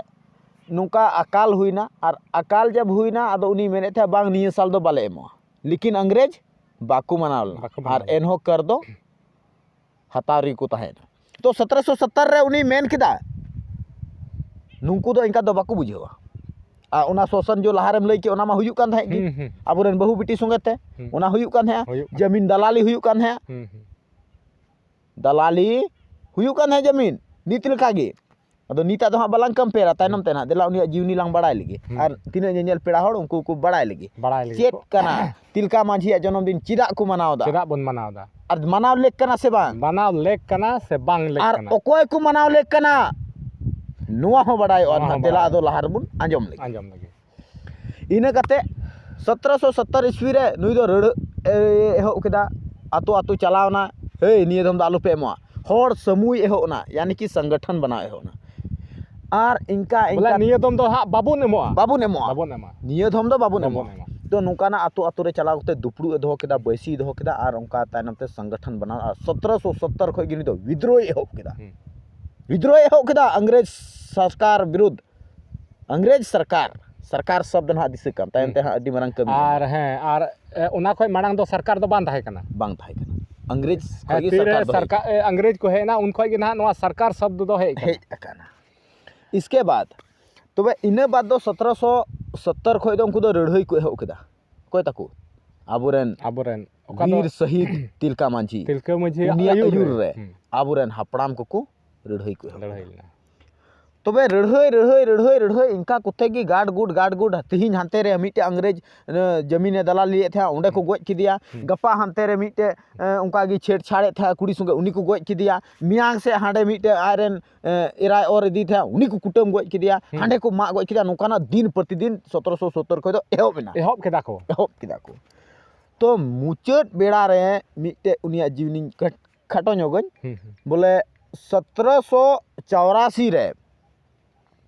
ᱱᱚᱝᱠᱟ ᱟᱠᱟᱞ ᱦᱩᱭᱱᱟ, ᱟᱨ ᱟᱠᱟᱞ ᱡᱟᱵ ᱦᱩᱭᱱᱟ, ᱟᱫᱚ ᱩᱱᱤ ᱢᱮᱱᱮᱫ ᱛᱟᱦᱮᱸᱫ, "ᱵᱟᱝ, ᱱᱤᱭᱟᱹ ᱥᱟᱞ ᱫᱚ ᱵᱟᱞᱮ ᱮᱢᱚᱜᱼᱟ", ᱞᱮᱠᱤᱱ ᱤᱝᱨᱮᱡᱽ ᱵᱟᱠᱚ ᱢᱟᱱᱟᱣ ᱞᱮᱱᱟ᱾ ᱵᱟᱠᱚ ᱢᱟᱱᱟᱣ ᱟᱨ ᱞᱮᱱᱟ᱾ ᱮᱱᱦᱚᱸ ᱠᱟᱨ ᱫᱚ ᱦᱟᱛᱟᱣ ᱨᱮᱜᱮ ᱠᱚ ᱛᱟᱦᱮᱸᱭᱮᱱᱟ᱾ ᱛᱚ ᱥᱚᱛᱨᱚ ᱥᱚ ᱥᱚᱛᱛᱚᱨ ᱨᱮ ᱩᱱᱤ ᱢᱮᱱ ᱠᱮᱫᱟ, ᱱᱩᱠᱩ ᱫᱚ ᱤᱱᱠᱟ ᱫᱚ ᱵᱟᱠᱚ ᱵᱩᱡᱷᱟᱹᱣᱟ᱾ ᱟᱨ ᱚᱱᱟ ᱥᱳᱥᱟᱱ ᱡᱚ ᱞᱟᱦᱟ ᱨᱮᱢ ᱞᱟᱹᱭ ᱠᱮᱫ, ᱚᱱᱟ ᱢᱟ ᱦᱩᱭᱩᱜ ᱠᱟᱱ ᱛᱟᱦᱮᱸᱫ ᱜᱮ᱾ ᱦᱩᱸ, ᱦᱩᱸ᱾ ᱟᱵᱚᱨᱮᱱ ᱵᱟᱹᱦᱩ ᱵᱤᱴᱤ ᱥᱚᱸᱜᱮ ᱛᱮ ᱦᱩᱸ᱾ ᱚᱱᱟ ᱦᱩᱭᱩᱜ ᱠᱟᱱ ᱛᱟᱦᱮᱸᱫ, ᱦᱩᱭᱩᱜ ᱠᱟᱱ ᱡᱟᱢᱤᱱ ᱫᱟᱞᱟᱞᱤ ᱦᱩᱭᱩᱜ ᱠᱟᱱ ᱛᱟᱦᱮᱸᱫ᱾ ᱦᱩᱸ, ᱦᱩᱸ᱾ ᱫᱟᱞᱟᱞᱤ ᱦᱩᱭᱩᱜ ᱠᱟᱱ ᱛᱟᱦᱮᱸᱫ ᱡᱟᱢᱤᱱ, ᱱᱤᱛ ᱞᱮᱠᱟ ᱜᱮ᱾ ᱟᱫᱚ ᱱᱤᱛᱟᱜ ᱫᱚ ᱦᱟᱸᱜ ᱵᱟᱞᱟᱝ ᱠᱚᱢᱯᱮᱭᱟᱨᱟ, ᱛᱟᱭᱱᱚᱢ ᱦᱩᱸ᱾ ᱛᱮ ᱱᱟᱦᱟᱜ᱾ ᱫᱮᱞᱟ ᱩᱱᱤᱭᱟᱜ ᱡᱤᱣᱱᱤ ᱞᱟᱝ ᱵᱟᱲᱟᱭ ᱞᱮᱜᱮ᱾ ᱦᱩᱸ᱾ ᱟᱨ ᱛᱤᱱᱟᱹᱜ ᱧᱮᱧᱮᱞ ᱯᱮᱲᱟ ᱦᱚᱲ, ᱩᱱᱠᱩ ᱠᱚ ᱵᱟᱲᱟᱭ ᱞᱮᱜᱮ᱾ ᱵᱟᱲᱟᱭ ᱞᱮᱜᱮ ᱪᱮᱫ ᱠᱚ᱾ ᱠᱟᱱᱟ? ᱛᱤᱞᱠᱟ ᱢᱟᱹᱡᱷᱤᱭᱟᱜ ᱡᱚᱱᱚᱢ ᱫᱤᱱ ᱪᱮᱫᱟᱜ ᱠᱚ ᱢᱟᱱᱟᱣ ᱮᱫᱟ? ᱪᱮᱫᱟᱜ ᱵᱚᱱ ᱢᱟᱱᱟᱣ ᱮᱫᱟ? ᱟᱨ ᱢᱟᱱᱟᱣ ᱞᱮᱠ ᱠᱟᱱᱟ ᱥᱮ ᱵᱟᱝ? ᱢᱟᱱᱟᱣ ᱞᱮᱠ ᱠᱟᱱᱟ ᱥᱮ ᱵᱟᱝ ᱞᱮᱠ ᱟᱨ ᱠᱟᱱᱟ? ᱚᱠᱚᱭ ᱠᱚ ᱢᱟᱱᱟᱣ ᱞᱮᱠ ᱠᱟᱱᱟ? ᱱᱚᱣᱟ ᱦᱚᱸ ᱵᱟᱲᱟᱭᱚᱜᱼᱟ᱾ ᱱᱚᱣᱟ ᱱᱟᱦᱟᱜ ᱦᱚᱸ ᱫᱮᱞᱟ ᱵᱟᱲᱟᱭᱚᱜᱼᱟ᱾ ᱟᱫᱚ ᱞᱟᱦᱟ ᱨᱮᱵᱚᱱ ᱟᱸᱡᱚᱢ ᱞᱮᱜᱮ᱾ ᱟᱸᱡᱚᱢ ᱞᱮᱜᱮ᱾ ᱤᱱᱟᱹ ᱠᱟᱛᱮ ᱥᱚᱛᱨᱚᱥᱚ ᱥᱚᱛᱛᱚᱨ ᱤᱥᱣᱤ ᱨᱮ ᱱᱩᱭ ᱫᱚ ᱨᱟᱹᱲ ᱮ ᱮᱦᱚᱵ ᱠᱮᱫᱟ᱾ ᱟᱛᱳ ᱟᱛᱳ ᱪᱟᱞᱟᱣ ᱮᱱᱟ, ᱦᱮᱭ, ᱱᱤᱭᱟᱹ ᱫᱚᱢ ᱫᱚ ᱟᱞᱚ ᱯᱮ ᱮᱢᱚᱜᱼᱟ᱾ ᱦᱚᱲ ᱥᱟᱹᱢᱩᱭ ᱮᱦᱚᱵ ᱮᱱᱟ, ᱭᱟᱱᱤ ᱠᱤ ᱥᱚᱝᱜᱚᱴᱷᱚᱱ ᱵᱮᱱᱟᱣ ᱮᱦᱚᱵ ᱮᱱᱟ᱾ ᱟᱨ ᱤᱱᱠᱟ ᱵᱚᱞᱮ ᱤᱱᱠᱟ ᱱᱤᱭᱟᱹ ᱫᱚᱢ ᱫᱚ ᱦᱟᱸᱜ ᱵᱟᱵᱚᱱ ᱮᱢᱚᱜᱼᱟ᱾ ᱵᱟᱵᱚᱱ ᱮᱢᱚᱜᱼᱟ᱾ ᱵᱟᱵᱚᱱ ᱮᱢᱟ᱾ ᱱᱤᱭᱟᱹ ᱫᱚᱢ ᱫᱚ ᱵᱟᱵᱚᱱ ᱵᱟᱵᱚᱱ ᱮᱢᱚᱜᱼᱟ᱾ ᱮᱢᱟ᱾ ᱛᱚ ᱱᱚᱝᱠᱟᱱᱟᱜ ᱟᱛᱳ ᱟᱛᱳ ᱨᱮ ᱪᱟᱞᱟᱣ ᱠᱟᱛᱮ ᱫᱩᱯᱲᱩᱵ ᱮ ᱫᱚᱦᱚ ᱠᱮᱫᱟ, ᱵᱟᱹᱭᱥᱤ ᱫᱚᱦᱚ ᱠᱮᱫᱟ, ᱟᱨ ᱚᱱᱠᱟ ᱛᱟᱭᱱᱚᱢ ᱛᱮ ᱥᱚᱝᱜᱚᱴᱷᱚᱱ ᱵᱮᱱᱟᱣ, ᱟᱨ ᱥᱚᱛᱨᱚᱥᱚ ᱥᱚᱛᱛᱚᱨ ᱠᱷᱚᱱ ᱜᱮ ᱱᱩᱭ ᱫᱚ ᱵᱤᱫᱽᱨᱳᱦᱤ ᱮᱦᱚᱵ ᱠᱮᱫᱟ᱾ ᱦᱩᱸ᱾ ᱵᱤᱫᱽᱨᱳᱦᱤ ᱮᱦᱚᱵ ᱠᱮᱫᱟ ᱤᱝᱨᱮᱡᱽ ᱥᱚᱨᱠᱟᱨ ᱵᱤᱨᱩᱫᱽ᱾ ᱤᱝᱨᱮᱡᱽ ᱥᱚᱨᱠᱟᱨ, ᱥᱚᱨᱠᱟᱨ ᱥᱚᱵᱫ ᱱᱟᱦᱟᱜ ᱫᱤᱥᱟᱹ ᱠᱟᱱ ᱛᱟᱭᱚᱢ ᱦᱩᱸ᱾ ᱛᱮ ᱦᱟᱸᱜ ᱟᱹᱰᱤ ᱢᱟᱨᱟᱝ ᱠᱟᱹᱢᱤ ᱟᱨ ᱦᱮᱸ, ᱟᱨ, ᱮ, ᱚᱱᱟ ᱠᱷᱚᱱ ᱢᱟᱲᱟᱝ ᱫᱚ ᱥᱚᱨᱠᱟᱨ ᱫᱚ ᱵᱟᱝ ᱛᱟᱦᱮᱸ ᱠᱟᱱᱟ᱾ ᱵᱟᱝ ᱛᱟᱦᱮᱸ ᱠᱟᱱᱟ᱾ ᱤᱝᱨᱮᱡᱽ ᱦᱮᱸ, ᱠᱷᱚᱱ ᱜᱮ ᱛᱤᱨᱮ ᱥᱚᱨᱠᱟᱨ ᱫᱚ ᱦᱮᱡ ᱥᱚᱨᱠᱟᱨ, ᱮ, ᱤᱝᱨᱮᱡᱽ ᱠᱚ ᱦᱮᱡ ᱮᱱᱟ, ᱩᱱ ᱠᱷᱚᱱ ᱜᱮ ᱱᱟᱦᱟᱜ ᱱᱚᱣᱟ ᱥᱚᱨᱠᱟᱨ ᱥᱚᱵᱫ ᱫᱚ ᱦᱮᱡ ᱠᱟᱱᱟ᱾ ᱦᱮᱡ ᱟᱠᱟᱱᱟ᱾ ᱤᱥᱠᱮ ᱵᱟᱫ, ᱛᱚᱵᱮ ᱤᱱᱟᱹ ᱵᱟᱫ ᱫᱚ ᱥᱚᱛᱨᱚᱥᱚ ᱥᱚᱛᱛᱚᱨ ᱠᱷᱚᱱ ᱫᱚ ᱩᱱᱠᱩ ᱫᱚ ᱞᱟᱹᱲᱦᱟᱹᱭ ᱠᱚ ᱮᱦᱚᱵ ᱠᱮᱫᱟ᱾ ᱚᱠᱚᱭ ᱛᱟᱠᱚ? ᱟᱵᱚᱨᱮᱱ ᱟᱵᱚᱨᱮᱱ ᱚᱠᱟ ᱫᱚ ᱵᱤᱨ ᱥᱟᱹᱦᱤᱫ ᱛᱤᱞᱠᱟ ᱢᱟᱹᱡᱷᱤ᱾ ᱛᱤᱞᱠᱟ ᱢᱟᱹᱡᱷᱤᱭᱟᱜ ᱩᱱᱤᱭᱟᱜ ᱟᱹᱭᱩᱨ ᱟᱹᱭᱩᱨ ᱨᱮ᱾ ᱨᱮ ᱦᱩᱸ᱾ ᱟᱵᱚᱨᱮᱱ ᱦᱟᱯᱲᱟᱢ ᱠᱚᱠᱚ ᱞᱟᱹᱲᱦᱟᱹᱭ ᱠᱚ ᱮᱦᱚᱵ ᱞᱟᱹᱲᱦᱟᱹᱭ ᱠᱮᱫᱟ᱾ ᱞᱮᱱᱟ᱾ ᱛᱚᱵᱮ ᱞᱟᱹᱲᱦᱟᱹᱭ, ᱞᱟᱹᱲᱦᱟᱹᱭ, ᱞᱟᱹᱲᱦᱟᱹᱭ, ᱞᱟᱹᱲᱦᱟᱹᱭ ᱤᱱᱠᱟ ᱠᱚᱛᱮ ᱜᱮ ᱜᱟᱰ ᱜᱩᱰ, ᱜᱟᱰ ᱜᱩᱰ, ᱛᱤᱦᱤᱧ ᱦᱟᱱᱛᱮ ᱨᱮ ᱢᱤᱫᱴᱮᱡ ᱤᱝᱨᱮᱡᱽ, ᱮ, ᱡᱟᱹᱢᱤᱱᱮ ᱫᱟᱞᱟᱞᱤᱭᱮᱫ ᱛᱟᱦᱮᱸᱫ, ᱚᱸᱰᱮ ᱠᱚ ᱦᱩᱸ᱾ ᱜᱚᱡ ᱠᱮᱫᱮᱭᱟ᱾ ᱦᱩᱸ᱾ ᱜᱟᱯᱟ ᱦᱟᱱᱛᱮ ᱨᱮ ᱢᱤᱫᱴᱮᱡ, ᱮ, ᱚᱱᱠᱟ ᱜᱮ ᱪᱷᱮᱲᱪᱷᱟᱲᱮᱫ ᱛᱟᱦᱮᱸᱫ ᱠᱩᱲᱤ ᱥᱚᱸᱜᱮ, ᱩᱱᱤ ᱠᱚ ᱜᱚᱡ ᱠᱮᱫᱮᱭᱟ᱾ ᱢᱮᱭᱟᱝ ᱥᱮᱫ ᱦᱟᱸᱰᱮ ᱢᱤᱫᱴᱮᱡ ᱟᱡᱨᱮᱱ, ᱮ, ᱮᱨᱟᱭ ᱚᱨ ᱤᱫᱤ ᱛᱟᱦᱮᱸᱫ, ᱩᱱᱤ ᱠᱚ ᱠᱩᱴᱟᱹᱢ ᱜᱚᱡ ᱠᱮᱫᱮᱭᱟ᱾ ᱦᱩᱸ᱾ ᱦᱟᱸᱰᱮ ᱠᱚ ᱢᱟᱜ ᱜᱚᱡ ᱠᱮᱫᱮᱭᱟ᱾ ᱱᱚᱝᱠᱟᱱᱟᱜ ᱫᱤᱱ ᱯᱨᱚᱛᱤᱫᱤᱱ ᱥᱚᱛᱨᱚᱥᱚ ᱥᱚᱛᱛᱚᱨ ᱠᱷᱚᱱ ᱫᱚ ᱮᱦᱚᱵ ᱮᱱᱟ᱾ ᱮᱦᱚᱵ ᱠᱮᱫᱟ ᱠᱚ᱾ ᱮᱦᱚᱵ ᱠᱮᱫᱟ ᱠᱚ᱾ ᱛᱚ ᱢᱩᱪᱟᱹᱫ ᱵᱮᱲᱟ ᱨᱮ ᱢᱤᱫᱴᱮᱡ ᱩᱱᱤᱭᱟᱜ ᱡᱤᱣᱤ ᱠᱷᱟᱴ-, ᱠᱷᱟᱴᱚ ᱧᱚᱜᱟᱹᱧ᱾ ᱦᱩᱸ, ᱦᱩᱸ᱾ ᱵᱚᱞᱮ ᱥᱚᱛᱨᱚᱥᱚ ᱪᱚᱣᱨᱟᱥᱤ ᱨᱮ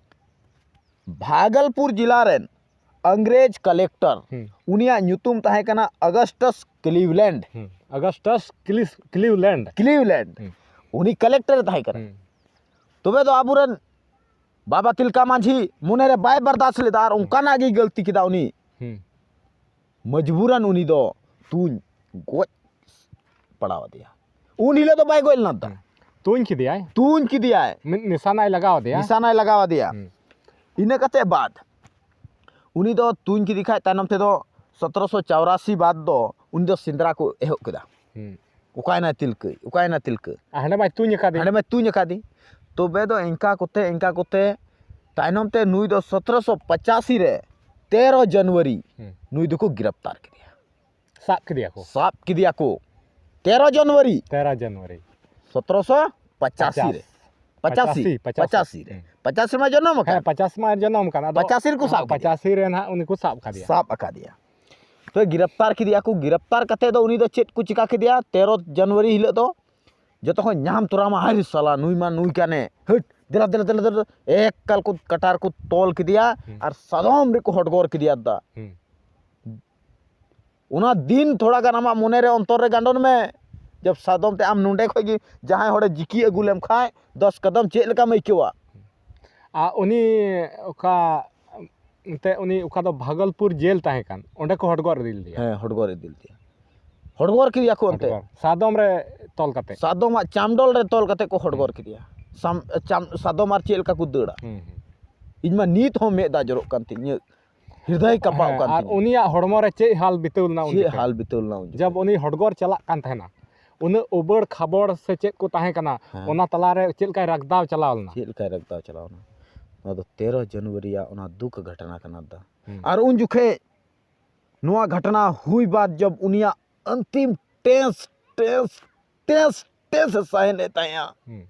ᱵᱷᱟᱜᱚᱞᱯᱩᱨ ᱡᱮᱞᱟ ᱨᱮᱱ ᱤᱝᱨᱮᱡᱽ ᱠᱟᱞᱮᱠᱴᱚᱨ, ᱦᱩᱸ᱾ ᱩᱱᱤᱭᱟᱜ ᱧᱩᱛᱩᱢ ᱛᱟᱦᱮᱸ ᱠᱟᱱᱟ ᱚᱜᱟᱥᱴᱟᱥ ᱠᱞᱤᱣᱞᱮᱱᱰ᱾ ᱦᱩᱸ, ᱚᱜᱟᱥᱴᱟᱥ ᱠᱞᱤᱥ-, ᱠᱞᱤᱣᱞᱮᱱᱰ᱾ ᱠᱞᱤᱣᱞᱮᱱᱰ᱾ ᱦᱩᱸ᱾ ᱩᱱᱤ ᱠᱟᱞᱮᱠᱴᱚᱨ ᱮ ᱛᱟᱦᱮᱸ ᱠᱟᱱᱟ᱾ ᱦᱩᱸ᱾ ᱛᱚᱵᱮ ᱫᱚ ᱟᱵᱚᱨᱮᱱ ᱵᱟᱵᱟ ᱛᱤᱞᱠᱟ ᱢᱟᱹᱡᱷᱤ ᱢᱚᱱᱮᱨᱮ ᱵᱟᱭ ᱵᱟᱨᱫᱟᱥ ᱞᱮᱫᱟ ᱟᱨ ᱚᱱᱠᱟᱱᱟᱜ ᱜᱮ ᱜᱟᱹᱞᱛᱤ ᱠᱮᱫᱟ ᱩᱱᱤ᱾ ᱦᱩᱸ᱾ ᱢᱚᱡᱽᱵᱩᱨᱟᱱ ᱩᱱᱤ ᱫᱚ ᱛᱩᱧ ᱜᱚᱡ ᱯᱟᱲᱟᱣ ᱟᱫᱮᱭᱟ᱾ ᱩᱱ ᱦᱤᱞᱳᱜ ᱫᱚ ᱵᱟᱭ ᱜᱚᱡ ᱞᱮᱱᱟ ᱫᱟ᱾ ᱦᱩᱸ᱾ ᱛᱩᱧ ᱠᱮᱫᱮᱭᱟᱭ? ᱛᱩᱧ ᱠᱮᱫᱮᱭᱟᱭ᱾ ᱢᱤᱫ ᱱᱤᱥᱟᱱᱟᱭ ᱞᱟᱜᱟᱣ ᱟᱫᱮᱭᱟ? ᱱᱤᱥᱟᱱᱟᱭ ᱞᱟᱜᱟᱣ ᱟᱫᱮᱭᱟ᱾ ᱦᱩᱸ᱾ ᱤᱱᱟᱹ ᱠᱟᱛᱮ ᱵᱟᱫ ᱩᱱᱤ ᱫᱚ ᱛᱩᱧ ᱠᱮᱫᱮ ᱠᱷᱟᱡ ᱛᱟᱭᱱᱚᱢ ᱛᱮᱫᱚ ᱥᱚᱛᱨᱚᱥᱚ ᱪᱚᱣᱨᱟᱥᱤ ᱵᱟᱫ ᱫᱚ ᱩᱱᱤ ᱫᱚ ᱥᱮᱸᱫᱽᱨᱟ ᱠᱚ ᱮᱦᱚᱵ ᱠᱮᱫᱟ᱾ ᱦᱩᱸ᱾ ᱚᱠᱟᱭᱮᱱᱟᱭ ᱛᱤᱞᱠᱟᱹ? ᱚᱠᱟᱭᱮᱱᱟᱭ ᱛᱤᱞᱠᱟᱹ? ᱟᱨ ᱦᱟᱸᱰᱮ ᱢᱟᱭ ᱛᱩᱧ ᱟᱠᱟᱫᱮ᱾ ᱦᱟᱸᱰᱮ ᱢᱟᱭ ᱛᱩᱧ ᱟᱠᱟᱫᱮ᱾ ᱛᱚᱵᱮ ᱫᱚ ᱤᱱᱠᱟ ᱠᱚᱛᱮ, ᱤᱱᱠᱟ ᱠᱚᱛᱮ ᱛᱟᱭᱱᱚᱢ ᱛᱮ ᱱᱩᱭ ᱫᱚ ᱥᱚᱛᱨᱚᱥᱚ ᱯᱚᱪᱟᱥᱤ ᱨᱮ ᱛᱮᱨᱚ ᱡᱟᱱᱩᱣᱟᱨᱤ ᱦᱩᱸ᱾ ᱱᱩᱭ ᱫᱚᱠᱚ ᱜᱤᱨᱟᱯᱛᱟᱨ ᱠᱮᱫᱮᱭᱟ᱾ ᱥᱟᱵ ᱠᱮᱫᱮᱭᱟ ᱠᱚ᱾ ᱥᱟᱵ ᱠᱮᱫᱮᱭᱟ ᱠᱚ ᱛᱮᱨᱚ ᱡᱟᱱᱩᱣᱟᱨᱤ᱾ ᱛᱮᱨᱚ ᱡᱟᱱᱩᱣᱟᱨᱤ᱾ ᱥᱚᱛᱨᱚᱥᱚ ᱯᱚᱪᱟᱥᱤ ᱨᱮ᱾ ᱯᱚᱪᱟᱥ᱾ ᱯᱟᱪᱟᱥᱤ, ᱯᱟᱪᱟᱥᱤ, ᱯᱟᱪᱟᱥᱤ᱾ ᱯᱟᱪᱟᱥᱤ ᱨᱮ᱾ ᱦᱩᱸ᱾ ᱯᱟᱪᱟᱥᱤ ᱨᱮᱢᱟ ᱡᱚᱱᱚᱢ ᱟᱠᱟᱱ᱾ ᱦᱮᱸ, ᱯᱟᱪᱟᱥ ᱢᱟ ᱡᱚᱱᱚᱢ ᱟᱠᱟᱱ᱾ ᱟᱫᱚ ᱯᱟᱪᱟᱥᱤ ᱨᱮᱠᱚ ᱥᱟᱵ ᱠᱮᱫᱮᱭᱟ᱾ ᱯᱟᱪᱟᱥᱤ ᱨᱮ ᱱᱟᱦᱟᱜ ᱩᱱᱤ ᱠᱚ ᱥᱟᱵ ᱠᱟᱫᱮᱭᱟ᱾ ᱥᱟᱵ ᱟᱠᱟᱫᱮᱭᱟ᱾ ᱛᱚ, ᱜᱨᱮᱯᱛᱟᱨ ᱠᱮᱫᱮᱭᱟ ᱠᱚ᱾ ᱜᱨᱮᱯᱛᱟᱨ ᱠᱟᱛᱮ ᱫᱚ ᱩᱱᱤ ᱫᱚ ᱪᱮᱫ ᱠᱚ ᱪᱤᱠᱟ ᱠᱮᱫᱮᱭᱟ? ᱛᱮᱨᱚ ᱡᱟᱱᱩᱣᱟᱨᱤ ᱦᱤᱞᱳᱜ ᱫᱚ ᱡᱚᱛᱚ ᱠᱷᱚᱱ ᱧᱟᱢ ᱛᱚᱨᱟ ᱢᱟ, "ᱦᱟᱭ ᱨᱮ ᱥᱟᱞᱟ, ᱱᱩᱭ ᱢᱟ ᱱᱩᱭ ᱠᱟᱱᱮ, ᱦᱟᱹᱴ, ᱫᱮᱞᱟ, ᱫᱮᱞᱟ, ᱫᱮᱞᱟ, ᱫᱮᱞᱟ", ᱮᱠᱟᱞ ᱠᱚ ᱠᱟᱴᱟ ᱨᱮᱠᱚ ᱛᱚᱞ ᱠᱮᱫᱮᱭᱟ᱾ ᱦᱩᱸ᱾ ᱟᱨ ᱥᱟᱫᱚᱢ ᱨᱮᱠᱚ ᱦᱚᱰᱜᱚᱨ ᱠᱮᱫᱮᱭᱟ ᱫᱟ᱾ ᱦᱩᱸ᱾ ᱚᱱᱟ ᱫᱤᱱ ᱛᱷᱚᱲᱟ ᱜᱟᱱ ᱟᱢᱟᱜ ᱢᱚᱱᱮ ᱨᱮ, ᱚᱱᱛᱚᱨ ᱨᱮ ᱜᱟᱸᱰᱚᱱ ᱢᱮ᱾ ᱡᱟᱵ ᱥᱟᱫᱚᱢ ᱛᱮ ᱟᱢ ᱱᱚᱸᱰᱮ ᱠᱷᱚᱡ ᱜᱮ ᱡᱟᱦᱟᱸᱭ ᱦᱚᱲᱮ ᱡᱤᱠᱤ ᱟᱹᱜᱩ ᱞᱮᱢ ᱠᱷᱟᱡ, ᱫᱚᱥ ᱠᱟᱫᱚᱢ ᱪᱮᱫ ᱞᱮᱠᱟᱢ ᱟᱹᱭᱠᱟᱹᱣᱟ? ᱟᱨ ᱩᱱᱤ ᱚᱠᱟ, ᱮᱱᱛᱮ ᱩᱱᱤ ᱚᱠᱟ ᱫᱚ ᱵᱷᱟᱜᱚᱞᱯᱩᱨ ᱡᱮᱞ ᱛᱟᱦᱮᱸ ᱠᱟᱱ, ᱚᱸᱰᱮ ᱠᱚ ᱦᱚᱰᱜᱚᱨ ᱤᱫᱤ ᱞᱮᱫᱮᱭᱟ᱾ ᱦᱮᱸ, ᱦᱚᱰᱜᱚᱨ ᱤᱫᱤ ᱞᱮᱫᱮᱭᱟ᱾ ᱦᱚᱰᱜᱚᱨ ᱠᱮᱫᱮᱭᱟ ᱠᱚ ᱚᱱᱛᱮ᱾ ᱦᱚᱰᱜᱚᱨ᱾ ᱥᱟᱫᱚᱢ ᱨᱮ ᱛᱚᱞ ᱠᱟᱛᱮ᱾ ᱥᱟᱫᱚᱢᱟᱜ ᱪᱟᱢᱰᱚᱞ ᱨᱮ ᱛᱚᱞ ᱠᱟᱛᱮ ᱠᱚ ᱦᱚᱰᱜᱚᱨ ᱦᱩᱸ᱾ ᱠᱮᱫᱮᱭᱟ᱾ ᱥᱟᱢ-, ᱪᱟᱢ-, ᱥᱟᱫᱚᱢ ᱟᱨ ᱪᱮᱫ ᱞᱮᱠᱟ ᱠᱚ ᱫᱟᱹᱲᱟ? ᱦᱩᱸ, ᱦᱩᱸ᱾ ᱤᱧ ᱢᱟ ᱱᱤᱛ ᱦᱚᱸ ᱢᱮᱫ ᱫᱟᱜ ᱡᱚᱨᱚᱜ ᱠᱟᱱ ᱛᱤᱧ, ᱤᱧᱟᱹᱜ ᱦᱨᱤᱫᱚᱭ ᱠᱟᱸᱯᱟᱣ ᱦᱮᱸ, ᱠᱟᱱ ᱟᱨ ᱛᱤᱧᱟ᱾ ᱩᱱᱤᱭᱟᱜ ᱦᱚᱲᱢᱚ ᱨᱮ ᱪᱮᱫ ᱦᱟᱞ ᱵᱤᱛᱟᱹᱣ ᱞᱮᱱᱟ ᱩᱱ ᱪᱮᱫ ᱡᱚᱠᱷᱮᱡ? ᱦᱟᱞ ᱵᱤᱛᱟᱹᱣ ᱞᱮᱱᱟ ᱩᱱ ᱡᱚᱠᱷᱮᱡ? ᱡᱟᱵ ᱩᱱᱤ ᱦᱚᱰᱜᱚᱨ ᱪᱟᱞᱟᱜ ᱠᱟᱱ ᱛᱟᱦᱮᱱᱟ, ᱩᱱᱟᱹᱜ ᱩᱵᱟᱹᱲ ᱠᱷᱟᱵᱚᱲ ᱥᱮ ᱪᱮᱫ ᱠᱚ ᱛᱟᱦᱮᱸ ᱠᱟᱱᱟ, ᱦᱮᱸ᱾ ᱚᱱᱟ ᱛᱟᱞᱟᱨᱮ ᱪᱮᱫ ᱞᱮᱠᱟᱭ ᱨᱟᱜᱽᱫᱟᱣ ᱪᱟᱞᱟᱣ ᱞᱮᱱᱟ? ᱪᱮᱫ ᱞᱮᱠᱟᱭ ᱨᱟᱜᱽᱫᱟᱣ ᱪᱟᱞᱟᱣ ᱞᱮᱱᱟ? ᱱᱚᱣᱟ ᱫᱚ ᱛᱮᱨᱚ ᱡᱟᱱᱩᱣᱟᱨᱤᱭᱟᱜ ᱚᱱᱟ ᱫᱩᱠ ᱜᱷᱚᱴᱚᱱᱟ ᱠᱟᱱᱟ ᱫᱟ᱾ ᱦᱩᱸ᱾ ᱟᱨ ᱩᱱ ᱡᱚᱠᱷᱮᱡ ᱱᱚᱣᱟ ᱜᱷᱚᱴᱚᱱᱟ ᱦᱩᱭ ᱵᱟᱫ ᱡᱚᱵ ᱩᱱᱤᱭᱟᱜ ᱟᱱᱛᱤᱢ ᱴᱮᱸᱥ, ᱴᱮᱸᱥ, ᱴᱮᱸᱥ, ᱴᱮᱸᱥ ᱮ ᱥᱟᱦᱮᱱ ᱮᱫ ᱛᱟᱦᱮᱸᱜᱼᱟ᱾ ᱦᱩᱸ᱾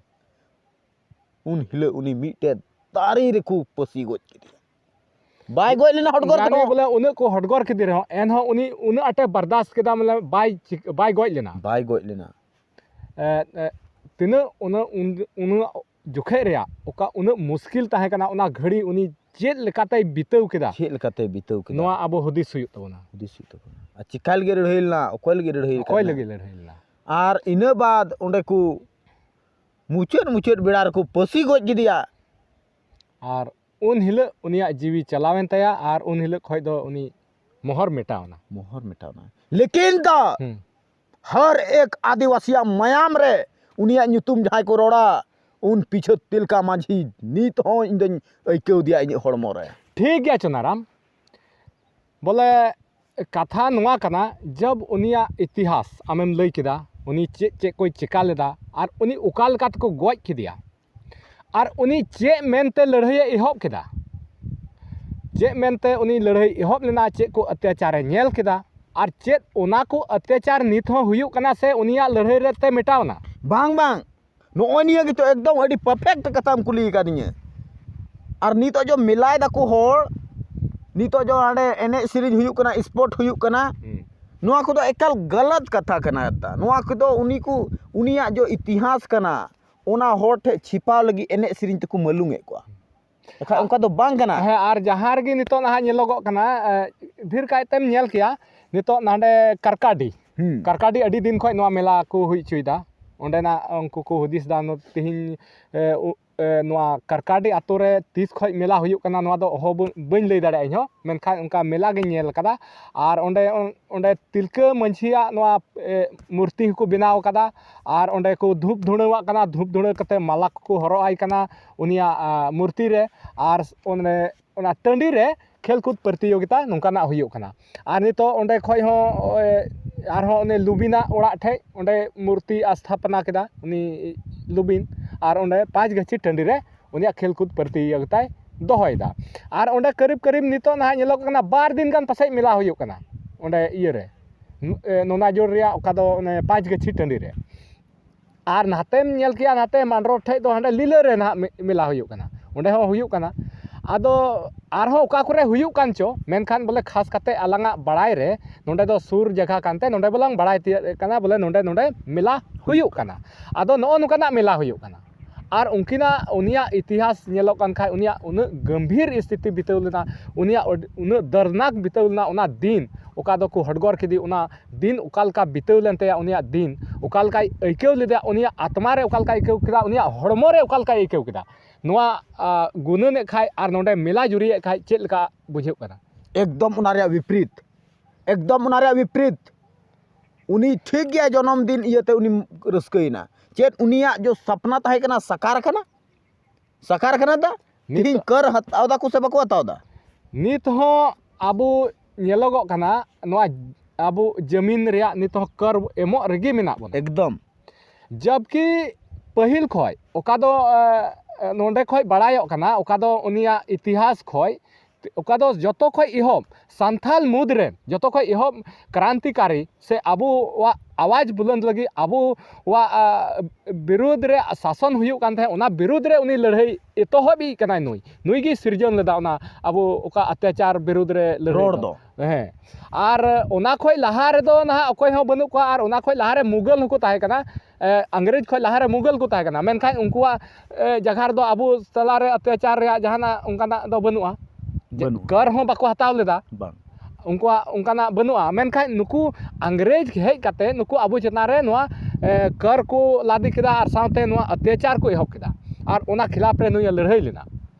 ᱩᱱ ᱦᱤᱞᱳᱜ ᱩᱱᱤ ᱢᱤᱫᱴᱮᱱ ᱫᱟᱨᱮ ᱨᱮᱠᱚ ᱯᱟᱹᱥᱤ ᱜᱚᱡ ᱠᱮᱫᱮᱭᱟ᱾ ᱵᱟᱭ ᱜᱚᱡ ᱞᱮᱱᱟ ᱦᱚᱰᱜᱚᱨ ᱡᱟᱜᱮ ᱛᱮᱦᱚᱸ᱾ ᱵᱚᱞᱮ ᱩᱱᱟᱹᱜ ᱠᱚ ᱦᱚᱰᱜᱚᱨ ᱠᱮᱫᱮ ᱨᱮᱦᱚᱸ, ᱮᱱᱦᱚᱸ ᱩᱱᱤ ᱩᱱᱟᱹᱜ ᱟᱸᱴᱮ ᱵᱟᱨᱫᱟᱥ ᱠᱮᱫᱟ, ᱢᱟᱱᱮ ᱵᱟᱭ ᱪᱤᱠ-, ᱵᱟᱭ ᱜᱚᱡ ᱞᱮᱱᱟ᱾ ᱵᱟᱭ ᱜᱚᱡ ᱞᱮᱱᱟ᱾ ᱮ, ᱮ, ᱛᱤᱱᱟᱹᱜ ᱩᱱᱟᱹᱜ ᱩᱱ-, ᱩᱱᱟᱹᱜ ᱡᱚᱠᱷᱮᱡ ᱨᱮᱭᱟᱜ ᱚᱠᱟ ᱩᱱᱟᱹᱜ ᱢᱩᱥᱠᱤᱞ ᱛᱟᱦᱮᱸ ᱠᱟᱱᱟ, ᱚᱱᱟ ᱜᱷᱟᱹᱲᱤ ᱩᱱᱤ ᱪᱮᱫ ᱞᱮᱠᱟᱛᱮᱭ ᱵᱤᱛᱟᱹᱣ ᱠᱮᱫᱟ? ᱪᱮᱫ ᱞᱮᱠᱟᱛᱮᱭ ᱵᱤᱛᱟᱹᱣ ᱠᱮᱫᱟ? ᱱᱚᱣᱟ ᱟᱵᱚ ᱦᱩᱫᱤᱥ ᱦᱩᱭᱩᱜ ᱛᱟᱵᱚᱱᱟ᱾ ᱦᱩᱫᱤᱥ ᱦᱩᱭᱩᱜ ᱛᱟᱵᱚᱱᱟ᱾ ᱟᱨ ᱪᱤᱠᱟ ᱞᱟᱹᱜᱤᱫ ᱞᱟᱹᱲᱦᱟᱹᱭ ᱞᱮᱱᱟ? ᱚᱠᱚᱭ ᱞᱟᱹᱜᱤᱫ ᱞᱟᱹᱲᱦᱟᱹᱭ ᱚᱠᱚᱭ ᱠᱟᱱᱟ? ᱞᱟᱹᱜᱤᱫ ᱞᱟᱹᱲᱦᱟᱹᱭ ᱞᱮᱱᱟ? ᱟᱨ ᱤᱱᱟᱹ ᱵᱟᱫ ᱚᱸᱰᱮ ᱠᱚ ᱢᱩᱪᱟᱹᱫ, ᱢᱩᱪᱟᱹᱫ ᱵᱮᱲᱟ ᱨᱮᱠᱚ ᱯᱟᱹᱥᱤ ᱜᱚᱡ ᱠᱮᱫᱮᱭᱟ᱾ ᱟᱨ ᱩᱱ ᱦᱤᱞᱳᱜ ᱩᱱᱤᱭᱟᱜ ᱡᱤᱣᱤ ᱪᱟᱞᱟᱣᱮᱱ ᱛᱟᱭᱟ, ᱟᱨ ᱩᱱ ᱦᱤᱞᱳᱜ ᱠᱷᱚᱡ ᱫᱚ ᱩᱱᱤ ᱢᱚᱦᱚᱨ ᱢᱮᱴᱟᱣ ᱮᱱᱟ᱾ ᱢᱚᱦᱚᱨ ᱢᱮᱴᱟᱣ ᱮᱱᱟ᱾ ᱞᱮᱠᱤᱱ ᱫᱟ ᱦᱩᱸ᱾ ᱦᱟᱨ ᱮᱠ ᱟᱹᱫᱤᱵᱟᱹᱥᱤᱭᱟᱜ ᱢᱟᱭᱟᱢ ᱨᱮ ᱩᱱᱤᱭᱟᱜ ᱧᱩᱛᱩᱢ ᱡᱟᱦᱟᱸᱭ ᱠᱚ ᱨᱚᱲᱟ, ᱩᱱ ᱯᱤᱪᱷᱟᱹ ᱛᱤᱞᱠᱟ ᱢᱟᱹᱡᱷᱤ ᱱᱤᱛ ᱦᱚᱸ ᱤᱧ ᱫᱚᱧ ᱟᱹᱭᱠᱟᱹᱣ ᱮᱫᱮᱭᱟ ᱤᱧᱟᱹᱜ ᱦᱚᱲᱢᱚ ᱨᱮ᱾ ᱴᱷᱤᱠ ᱜᱮᱭᱟ ᱪᱩᱱᱟᱨᱟᱢ, ᱵᱚᱞᱮ ᱠᱟᱛᱷᱟ ᱱᱚᱣᱟ ᱠᱟᱱᱟ, ᱡᱚᱵ ᱩᱱᱤᱭᱟᱜ ᱤᱛᱤᱦᱟᱥ ᱟᱢᱮᱢ ᱞᱟᱹᱭ ᱠᱮᱫᱟ, ᱩᱱᱤ ᱪᱮᱫ ᱪᱮᱫ ᱠᱚᱭ ᱪᱮᱠᱟ ᱞᱮᱫᱟ ᱟᱨ ᱩᱱᱤ ᱚᱠᱟ ᱞᱮᱠᱟ ᱛᱮᱠᱚ ᱜᱚᱡ ᱠᱮᱫᱮᱭᱟ, ᱟᱨ ᱩᱱᱤ ᱪᱮᱫ ᱢᱮᱱᱛᱮ ᱞᱟᱹᱲᱦᱟᱹᱭᱮ ᱮᱦᱚᱵ ᱠᱮᱫᱟ, ᱪᱮᱫ ᱢᱮᱱᱛᱮ ᱩᱱᱤ ᱞᱟᱹᱲᱦᱟᱹᱭ ᱮᱦᱚᱵ ᱞᱮᱱᱟ, ᱪᱮᱫ ᱠᱚ ᱚᱛᱛᱟᱪᱟᱨᱮ ᱧᱮᱞ ᱠᱮᱫᱟ, ᱟᱨ ᱪᱮᱫ ᱚᱱᱟ ᱠᱚ ᱚᱛᱛᱟᱪᱟᱨ ᱱᱤᱛ ᱦᱚᱸ ᱦᱩᱭᱩᱜ ᱠᱟᱱᱟ ᱥᱮ ᱩᱱᱤᱭᱟᱜ ᱞᱟᱹᱲᱦᱟᱹᱭ ᱨᱮ ᱛᱮ ᱢᱮᱴᱟᱣ ᱮᱱᱟ? ᱵᱟᱝ, ᱵᱟᱝ, ᱱᱚᱜᱼᱚᱭ ᱱᱤᱭᱟᱹ ᱜᱮᱛᱚ ᱮᱠᱫᱚᱢ ᱟᱹᱰᱤ perfect ᱠᱟᱛᱷᱟᱢ ᱠᱩᱞᱤ ᱟᱠᱟᱫᱤᱧᱟᱹ᱾ ᱟᱨ ᱱᱤᱛᱚᱜ ᱡᱚ ᱢᱮᱞᱟᱭ ᱫᱟᱠᱚ ᱦᱚᱲ, ᱱᱤᱛᱚᱜ ᱡᱚ ᱦᱟᱸᱰᱮ ᱮᱱᱮᱡ ᱥᱮᱨᱮᱧ ᱦᱩᱭᱩᱜ ᱠᱟᱱᱟ, sport ᱦᱩᱭᱩᱜ ᱠᱟᱱᱟ, ᱦᱩᱸ᱾ ᱱᱚᱣᱟ ᱠᱚᱫᱚ ᱮᱠᱟᱞ ᱜᱟᱞᱟᱛ ᱠᱟᱛᱷᱟ ᱠᱟᱱᱟ᱾ ᱮᱛᱟ, ᱱᱚᱣᱟ ᱠᱚᱫᱚ ᱩᱱᱤ ᱠᱚ, ᱩᱱᱤᱭᱟᱜ ᱡᱚ ᱤᱛᱤᱦᱟᱥ ᱠᱟᱱᱟ, ᱚᱱᱟ ᱦᱚᱲ ᱴᱷᱮᱱ ᱪᱷᱤᱯᱟᱣ ᱞᱟᱹᱜᱤᱫ ᱮᱱᱮᱡ ᱥᱮᱨᱮᱧ ᱛᱮᱠᱚ ᱢᱟᱹᱞᱩᱝ ᱮᱫ ᱠᱚᱣᱟ᱾ ᱮᱠᱷᱟᱱ ᱚᱱᱠᱟ ᱫᱚ ᱵᱟᱝ ᱠᱟᱱᱟ᱾ ᱦᱮᱸ, ᱟᱨ ᱡᱟᱦᱟᱸ ᱨᱮᱜᱮ ᱱᱤᱛᱚᱜ ᱱᱟᱦᱟᱜ ᱧᱮᱞᱚᱜᱚᱜ ᱠᱟᱱᱟ, ᱮ, ᱰᱷᱮᱨ ᱠᱟᱭᱛᱮᱢ ᱧᱮᱞ ᱠᱮᱭᱟ ᱱᱤᱛᱚᱜ ᱱᱟᱰᱮ ᱠᱟᱨᱠᱟᱰᱤ᱾ ᱦᱩᱸ᱾ ᱠᱟᱨᱠᱟᱰᱤ ᱟᱹᱰᱤ ᱫᱤᱱ ᱠᱷᱚᱱ ᱱᱚᱣᱟ ᱢᱮᱞᱟ ᱠᱚ ᱦᱩᱭ ᱦᱚᱪᱚᱭᱮᱫᱟ᱾ ᱚᱸᱰᱮᱱᱟᱜ ᱩᱱᱠᱩ ᱠᱚ ᱦᱩᱫᱤᱥ ᱮᱫᱟ, ᱱᱚ-, ᱛᱮᱦᱮᱧ, ᱮ, ᱩ-, ᱮ, ᱱᱚᱣᱟ ᱠᱟᱨᱠᱟᱰᱤ ᱟᱛᱳ ᱨᱮ ᱛᱤᱥ ᱠᱷᱚᱱ ᱢᱮᱞᱟ ᱦᱩᱭᱩᱜ ᱠᱟᱱᱟ, ᱱᱚᱣᱟ ᱫᱚ ᱚᱦᱚ ᱵᱟᱹ-, ᱵᱟᱹᱧ ᱞᱟᱹᱭ ᱫᱟᱲᱮᱭᱟᱜᱼᱟ ᱤᱧ ᱦᱚᱸ, ᱢᱮᱱᱠᱷᱟᱱ ᱚᱱᱠᱟ ᱢᱮᱞᱟ ᱜᱤᱧ ᱧᱮᱞ ᱟᱠᱟᱫᱟ᱾ ᱟᱨ ᱚᱸᱰᱮ, ᱚᱸ-, ᱚᱸᱰᱮ ᱛᱤᱞᱠᱟᱹ ᱢᱟᱹᱡᱷᱤᱭᱟᱜ ᱱᱚᱣᱟ, ᱮ, ᱢᱩᱨᱛᱤ ᱦᱚᱸᱠᱚ ᱵᱮᱱᱟᱣ ᱟᱠᱟᱫᱟ᱾ ᱟᱨ ᱚᱸᱰᱮ ᱠᱚ ᱫᱷᱩᱯ ᱫᱷᱩᱬᱟᱹᱣᱟᱜ ᱠᱟᱱᱟ, ᱫᱷᱩᱯ ᱫᱷᱩᱬᱟᱹ ᱠᱟᱛᱮ ᱢᱟᱞᱟ ᱠᱚᱠᱚ ᱦᱚᱨᱚᱜ ᱟᱭ ᱠᱟᱱᱟ ᱩᱱᱤᱭᱟᱜ, ᱟ, ᱢᱩᱨᱛᱤ ᱨᱮ᱾ ᱟᱨ ᱚᱱᱮ ᱚᱱᱟ ᱴᱟᱺᱰᱤ ᱨᱮ ᱠᱷᱮᱞ ᱠᱩᱫ ᱯᱨᱚᱛᱤᱭᱳᱜᱤᱛᱟ ᱱᱚᱝᱠᱟᱱᱟᱜ ᱦᱩᱭᱩᱜ ᱠᱟᱱᱟ᱾ ᱟᱨ ᱱᱤᱛᱚᱜ ᱚᱸᱰᱮ ᱠᱷᱚᱡ ᱦᱚᱸ, ᱮ, ᱟᱨᱦᱚᱸ ᱩᱱᱤ ᱞᱩᱵᱤᱱᱟᱜ ᱚᱲᱟᱜ ᱴᱷᱮᱡ ᱚᱸᱰᱮ ᱢᱩᱨᱛᱤ ᱟᱥᱛᱷᱟᱯᱚᱱᱟ ᱠᱮᱫᱟ ᱩᱱᱤ ᱞᱩᱵᱤᱱ, ᱟᱨ ᱚᱸᱰᱮ ᱯᱟᱸᱪ ᱜᱟᱹᱪᱷᱤ ᱴᱟᱺᱰᱤ ᱨᱮ ᱩᱱᱤᱭᱟᱜ ᱠᱷᱮᱞ ᱠᱩᱫ ᱯᱨᱚᱛᱤᱭᱳᱜᱤᱛᱟᱭ ᱫᱚᱦᱚᱭᱮᱫᱟ᱾ ᱟᱨ ᱚᱸᱰᱮ ᱠᱟᱹᱨᱤᱵ ᱠᱟᱹᱨᱤᱵ ᱱᱤᱛᱚᱜ ᱱᱟᱦᱟᱜ ᱧᱮᱞᱚᱜ ᱠᱟᱱᱟ ᱵᱟᱨ ᱫᱤᱱ ᱜᱟᱱ ᱯᱟᱥᱮᱡ ᱢᱮᱞᱟ ᱦᱩᱭᱩᱜ ᱠᱟᱱᱟ ᱚᱸᱰᱮ ᱤᱭᱟᱹ ᱨᱮ, ᱱᱚ-, ᱮ, ᱱᱚᱱᱟᱡᱳᱲ ᱨᱮᱭᱟᱜ ᱚᱠᱟ ᱫᱚ ᱚᱱᱮ ᱯᱟᱸᱪ ᱜᱟᱹᱪᱷᱤ ᱴᱟᱺᱰᱤ ᱨᱮ᱾ ᱟᱨ ᱱᱟᱛᱮᱢ ᱧᱮᱞ ᱠᱮᱜᱼᱟ, ᱱᱟᱛᱮ ᱢᱟᱱᱰᱨᱳ ᱴᱷᱮᱡ ᱫᱚ ᱦᱟᱸᱰᱮ ᱞᱤᱞᱟᱹ ᱨᱮ ᱱᱟᱦᱟᱜ ᱢᱮ-, ᱢᱮᱞᱟ ᱦᱩᱭᱩᱜ ᱠᱟᱱᱟ, ᱚᱸᱰᱮ ᱦᱚᱸ ᱦᱩᱭᱩᱜ ᱠᱟᱱᱟ᱾ ᱟᱫᱚ ᱟᱨᱦᱚᱸ ᱚᱠᱟ ᱠᱚᱨᱮ ᱦᱩᱭᱩᱜ ᱠᱟᱱ ᱪᱚ, ᱢᱮᱱᱠᱷᱟᱱ ᱵᱚᱞᱮ ᱠᱷᱟᱥ ᱠᱟᱛᱮ ᱟᱞᱟᱝᱟᱜ ᱵᱟᱲᱟᱭ ᱨᱮ ᱱᱚᱸᱰᱮ ᱫᱚ ᱥᱩᱨ ᱡᱟᱭᱜᱟ ᱠᱟᱱᱛᱮ ᱱᱚᱸᱰᱮ ᱵᱚᱞᱟᱝ ᱵᱟᱲᱟᱭ ᱛᱤᱭᱟᱹᱜ ᱠᱟᱱᱟ ᱵᱚᱞᱮ ᱱᱚᱸᱰᱮ, ᱱᱚᱸᱰᱮ ᱢᱮᱞᱟ ᱦᱩᱭᱩᱜ ᱠᱟᱱᱟ᱾ ᱟᱫᱚ ᱱᱚᱜᱼᱚ ᱱᱚᱝᱠᱟᱱᱟᱜ ᱢᱮᱞᱟ ᱦᱩᱭᱩᱜ ᱠᱟᱱᱟ᱾ ᱟᱨ ᱩᱱᱠᱤᱱᱟᱜ, ᱩᱱᱤᱭᱟᱜ ᱤᱛᱤᱦᱟᱥ ᱧᱮᱞᱚᱜ ᱠᱟᱱ ᱠᱷᱟᱡ, ᱩᱱᱤᱭᱟᱜ ᱩᱱᱟᱹᱜ ᱜᱟᱢᱵᱷᱤᱨ ᱥᱛᱷᱤᱛᱤ ᱵᱤᱛᱟᱹᱣ ᱞᱮᱱᱟ, ᱩᱱᱤᱭᱟᱜ ᱟᱹᱰ-, ᱩᱱᱟᱹᱜ ᱫᱟᱨᱱᱟᱠ ᱵᱤᱛᱟᱹᱣ ᱞᱮᱱᱟ ᱚᱱᱟ ᱫᱤᱱ, ᱚᱠᱟ ᱫᱚᱠᱚ ᱦᱚᱰᱜᱚᱨ ᱠᱮᱫᱮ, ᱚᱱᱟ ᱫᱤᱱ ᱚᱠᱟ ᱞᱮᱠᱟ ᱵᱤᱛᱟᱹᱣ ᱞᱮᱱ ᱛᱟᱭᱟ, ᱩᱱᱤᱭᱟᱜ ᱫᱤᱱ ᱚᱠᱟ ᱞᱮᱠᱟᱭ ᱟᱹᱭᱠᱟᱹᱣ ᱞᱮᱫᱟ, ᱩᱱᱤᱭᱟᱜ ᱟᱛᱢᱟ ᱨᱮ ᱚᱠᱟ ᱞᱮᱠᱟᱭ ᱟᱹᱭᱠᱟᱹᱣ ᱠᱮᱫᱟ, ᱩᱱᱤᱭᱟᱜ ᱦᱚᱲᱢᱚ ᱨᱮ ᱚᱠᱟ ᱞᱮᱠᱟᱭ ᱟᱹᱭᱠᱟᱹᱣ ᱠᱮᱫᱟ, ᱱᱚᱣᱟ, ᱟ, ᱜᱩᱱᱟᱹᱱᱮᱫ ᱠᱷᱟᱡ ᱟᱨ ᱱᱚᱰᱮ ᱢᱮᱞᱟ ᱡᱩᱨᱤᱭᱮᱫ ᱠᱷᱟᱡ ᱪᱮᱫ ᱞᱮᱠᱟ ᱵᱩᱡᱷᱟᱹᱜ ᱠᱟᱱᱟ? ᱮᱠᱫᱚᱢ ᱚᱱᱟ ᱨᱮᱭᱟᱜ ᱵᱤᱯᱨᱤᱛ, ᱮᱠᱫᱚᱢ ᱚᱱᱟ ᱨᱮᱭᱟᱜ ᱵᱤᱯᱨᱤᱛ᱾ ᱩᱱᱤ ᱴᱷᱤᱠ ᱜᱮᱭᱟ ᱡᱚᱱᱚᱢ ᱫᱤᱱ ᱤᱭᱟᱹᱛᱮ ᱩᱱᱤ ᱨᱟᱹᱥᱠᱟᱹᱭᱮᱱᱟ᱾ ᱪᱮᱫ ᱩᱱᱤᱭᱟᱜ ᱡᱚ ᱥᱟᱯᱱᱟ ᱛᱟᱦᱮᱸ ᱠᱟᱱᱟ ᱥᱟᱠᱟᱨ ᱠᱟᱱᱟ? ᱥᱟᱠᱟᱨ ᱠᱟᱱᱟ ᱫᱟ? ᱱᱤᱛ ᱛᱤᱦᱤᱧ ᱠᱟᱨ ᱦᱟᱛᱟᱣ ᱫᱟᱠᱚ ᱥᱮ ᱵᱟᱠᱚ ᱦᱟᱛᱟᱣ ᱫᱟ? ᱱᱤᱛ ᱦᱚᱸ ᱟᱵᱚ ᱧᱮᱞᱚᱜᱚᱜ ᱠᱟᱱᱟ, ᱱᱚᱣᱟ ᱟᱵᱚ ᱡᱟᱹᱢᱤᱱ ᱨᱮᱭᱟᱜ ᱱᱤᱛ ᱦᱚᱸ ᱠᱟᱨ ᱮᱢᱚᱜ ᱨᱮᱜᱮ ᱢᱮᱱᱟᱜ ᱵᱚᱱᱟ᱾ ᱮᱠᱫᱚᱢ᱾ ᱡᱟᱵᱠᱤ ᱯᱟᱹᱦᱤᱞ ᱠᱷᱚᱡ ᱚᱠᱟ ᱫᱚ, ᱮ, ᱱᱚᱰᱮ ᱠᱷᱚᱡ ᱵᱟᱲᱟᱭᱚᱜ ᱠᱟᱱᱟ, ᱚᱠᱟ ᱫᱚ ᱩᱱᱤᱭᱟᱜ ᱤᱛᱤᱦᱟᱥ ᱠᱷᱚᱡ ᱚᱠᱟ ᱫᱚ ᱡᱚᱛᱚ ᱠᱷᱚᱡ ᱮᱦᱚᱵ ᱥᱟᱱᱛᱟᱞ ᱢᱩᱫᱽ ᱨᱮ ᱡᱚᱛᱚ ᱠᱷᱚᱡ ᱮᱦᱚᱵ ᱠᱨᱟᱱᱛᱤᱠᱟᱨᱤ ᱥᱮ ᱟᱵᱚᱣᱟᱜ ᱟᱣᱟᱡᱽ ᱵᱩᱞᱟᱹᱱᱫ ᱞᱟᱹᱜᱤᱫ ᱟᱵᱚᱣᱟᱜ, ᱟ, ᱵᱤᱨᱩᱫᱽ ᱨᱮ ᱥᱟᱥᱚᱱ ᱦᱩᱭᱩᱜ ᱠᱟᱱ ᱛᱟᱦᱮᱸᱫ, ᱚᱱᱟ ᱵᱤᱨᱩᱫᱽ ᱨᱮ ᱩᱱᱤ ᱞᱟᱹᱲᱦᱟᱹᱭ ᱮᱛᱚᱦᱚᱵᱤᱡ ᱠᱟᱱᱟᱭ ᱱᱩᱭ᱾ ᱱᱩᱭ ᱜᱮᱭ ᱥᱤᱨᱡᱚᱱ ᱞᱮᱫᱟ ᱚᱱᱟ ᱟᱵᱚ ᱚᱠᱟ ᱚᱛᱛᱟᱪᱟᱨ ᱵᱤᱨᱩᱫᱽ ᱨᱮ ᱞᱟᱹᱲᱦᱟᱹᱭ ᱨᱚᱲ ᱫᱚ᱾ ᱫᱚ᱾ ᱦᱮᱸ᱾ ᱟᱨ ᱚᱱᱟ ᱠᱷᱚᱡ ᱞᱟᱦᱟ ᱨᱮᱫᱚ ᱱᱟᱦᱟᱜ ᱚᱠᱚᱭ ᱦᱚᱸ ᱵᱟᱹᱱᱩᱜ ᱠᱚᱣᱟ, ᱟᱨ ᱚᱱᱟ ᱠᱷᱚᱡ ᱞᱟᱦᱟ ᱨᱮ ᱢᱩᱜᱟᱹᱞ ᱦᱚᱸᱠᱚ ᱛᱟᱦᱮᱸ ᱠᱟᱱᱟ᱾ ᱮ, ᱤᱝᱨᱮᱡᱽ ᱠᱷᱚᱡ ᱞᱟᱦᱟ ᱨᱮ ᱢᱩᱜᱟᱹᱞ ᱠᱚ ᱛᱟᱦᱮᱸ ᱠᱟᱱᱟ, ᱢᱮᱱᱠᱷᱟᱱ ᱩᱱᱠᱩᱣᱟᱜ, ᱮ, ᱡᱟᱭᱜᱟ ᱨᱮᱫᱚ ᱟᱵᱚ ᱛᱟᱞᱟ ᱨᱮ ᱚᱛᱛᱟᱪᱟᱨ ᱨᱮᱭᱟᱜ ᱡᱟᱦᱟᱱᱟᱜ ᱚᱱᱠᱟᱱᱟᱜ ᱫᱚ ᱵᱟᱹᱱᱩᱜᱼᱟ᱾ ᱡᱮ ᱵᱟᱹᱱᱩᱜᱼᱟ᱾ ᱠᱟᱨ ᱦᱚᱸ ᱵᱟᱠᱚ ᱦᱟᱛᱟᱣ ᱞᱮᱫᱟ᱾ ᱵᱟᱝ᱾ ᱩᱱᱠᱩᱣᱟᱜ ᱚᱱᱠᱟᱱᱟᱜ ᱵᱟᱹᱱᱩᱜᱼᱟ, ᱢᱮᱱᱠᱷᱟᱱ ᱱᱩᱠᱩ ᱤᱝᱨᱮᱡᱽ ᱦᱮᱡ ᱠᱟᱛᱮ ᱱᱩᱠᱩ ᱟᱵᱚ ᱪᱮᱛᱟᱱ ᱨᱮ ᱱᱚᱣᱟ, ᱮ, ᱠᱟᱨ ᱠᱚ ᱞᱟᱫᱮ ᱠᱮᱫᱟ ᱟᱨ ᱥᱟᱶᱛᱮ ᱱᱚᱣᱟ ᱚᱛᱛᱟᱪᱟᱨ ᱠᱚ ᱮᱦᱚᱵ ᱠᱮᱫᱟ, ᱟᱨ ᱚᱱᱟ ᱠᱷᱤᱞᱟᱯ ᱨᱮ ᱱᱩᱭᱮ ᱞᱟᱹᱲᱦᱟᱹᱭ ᱞᱮᱱᱟ᱾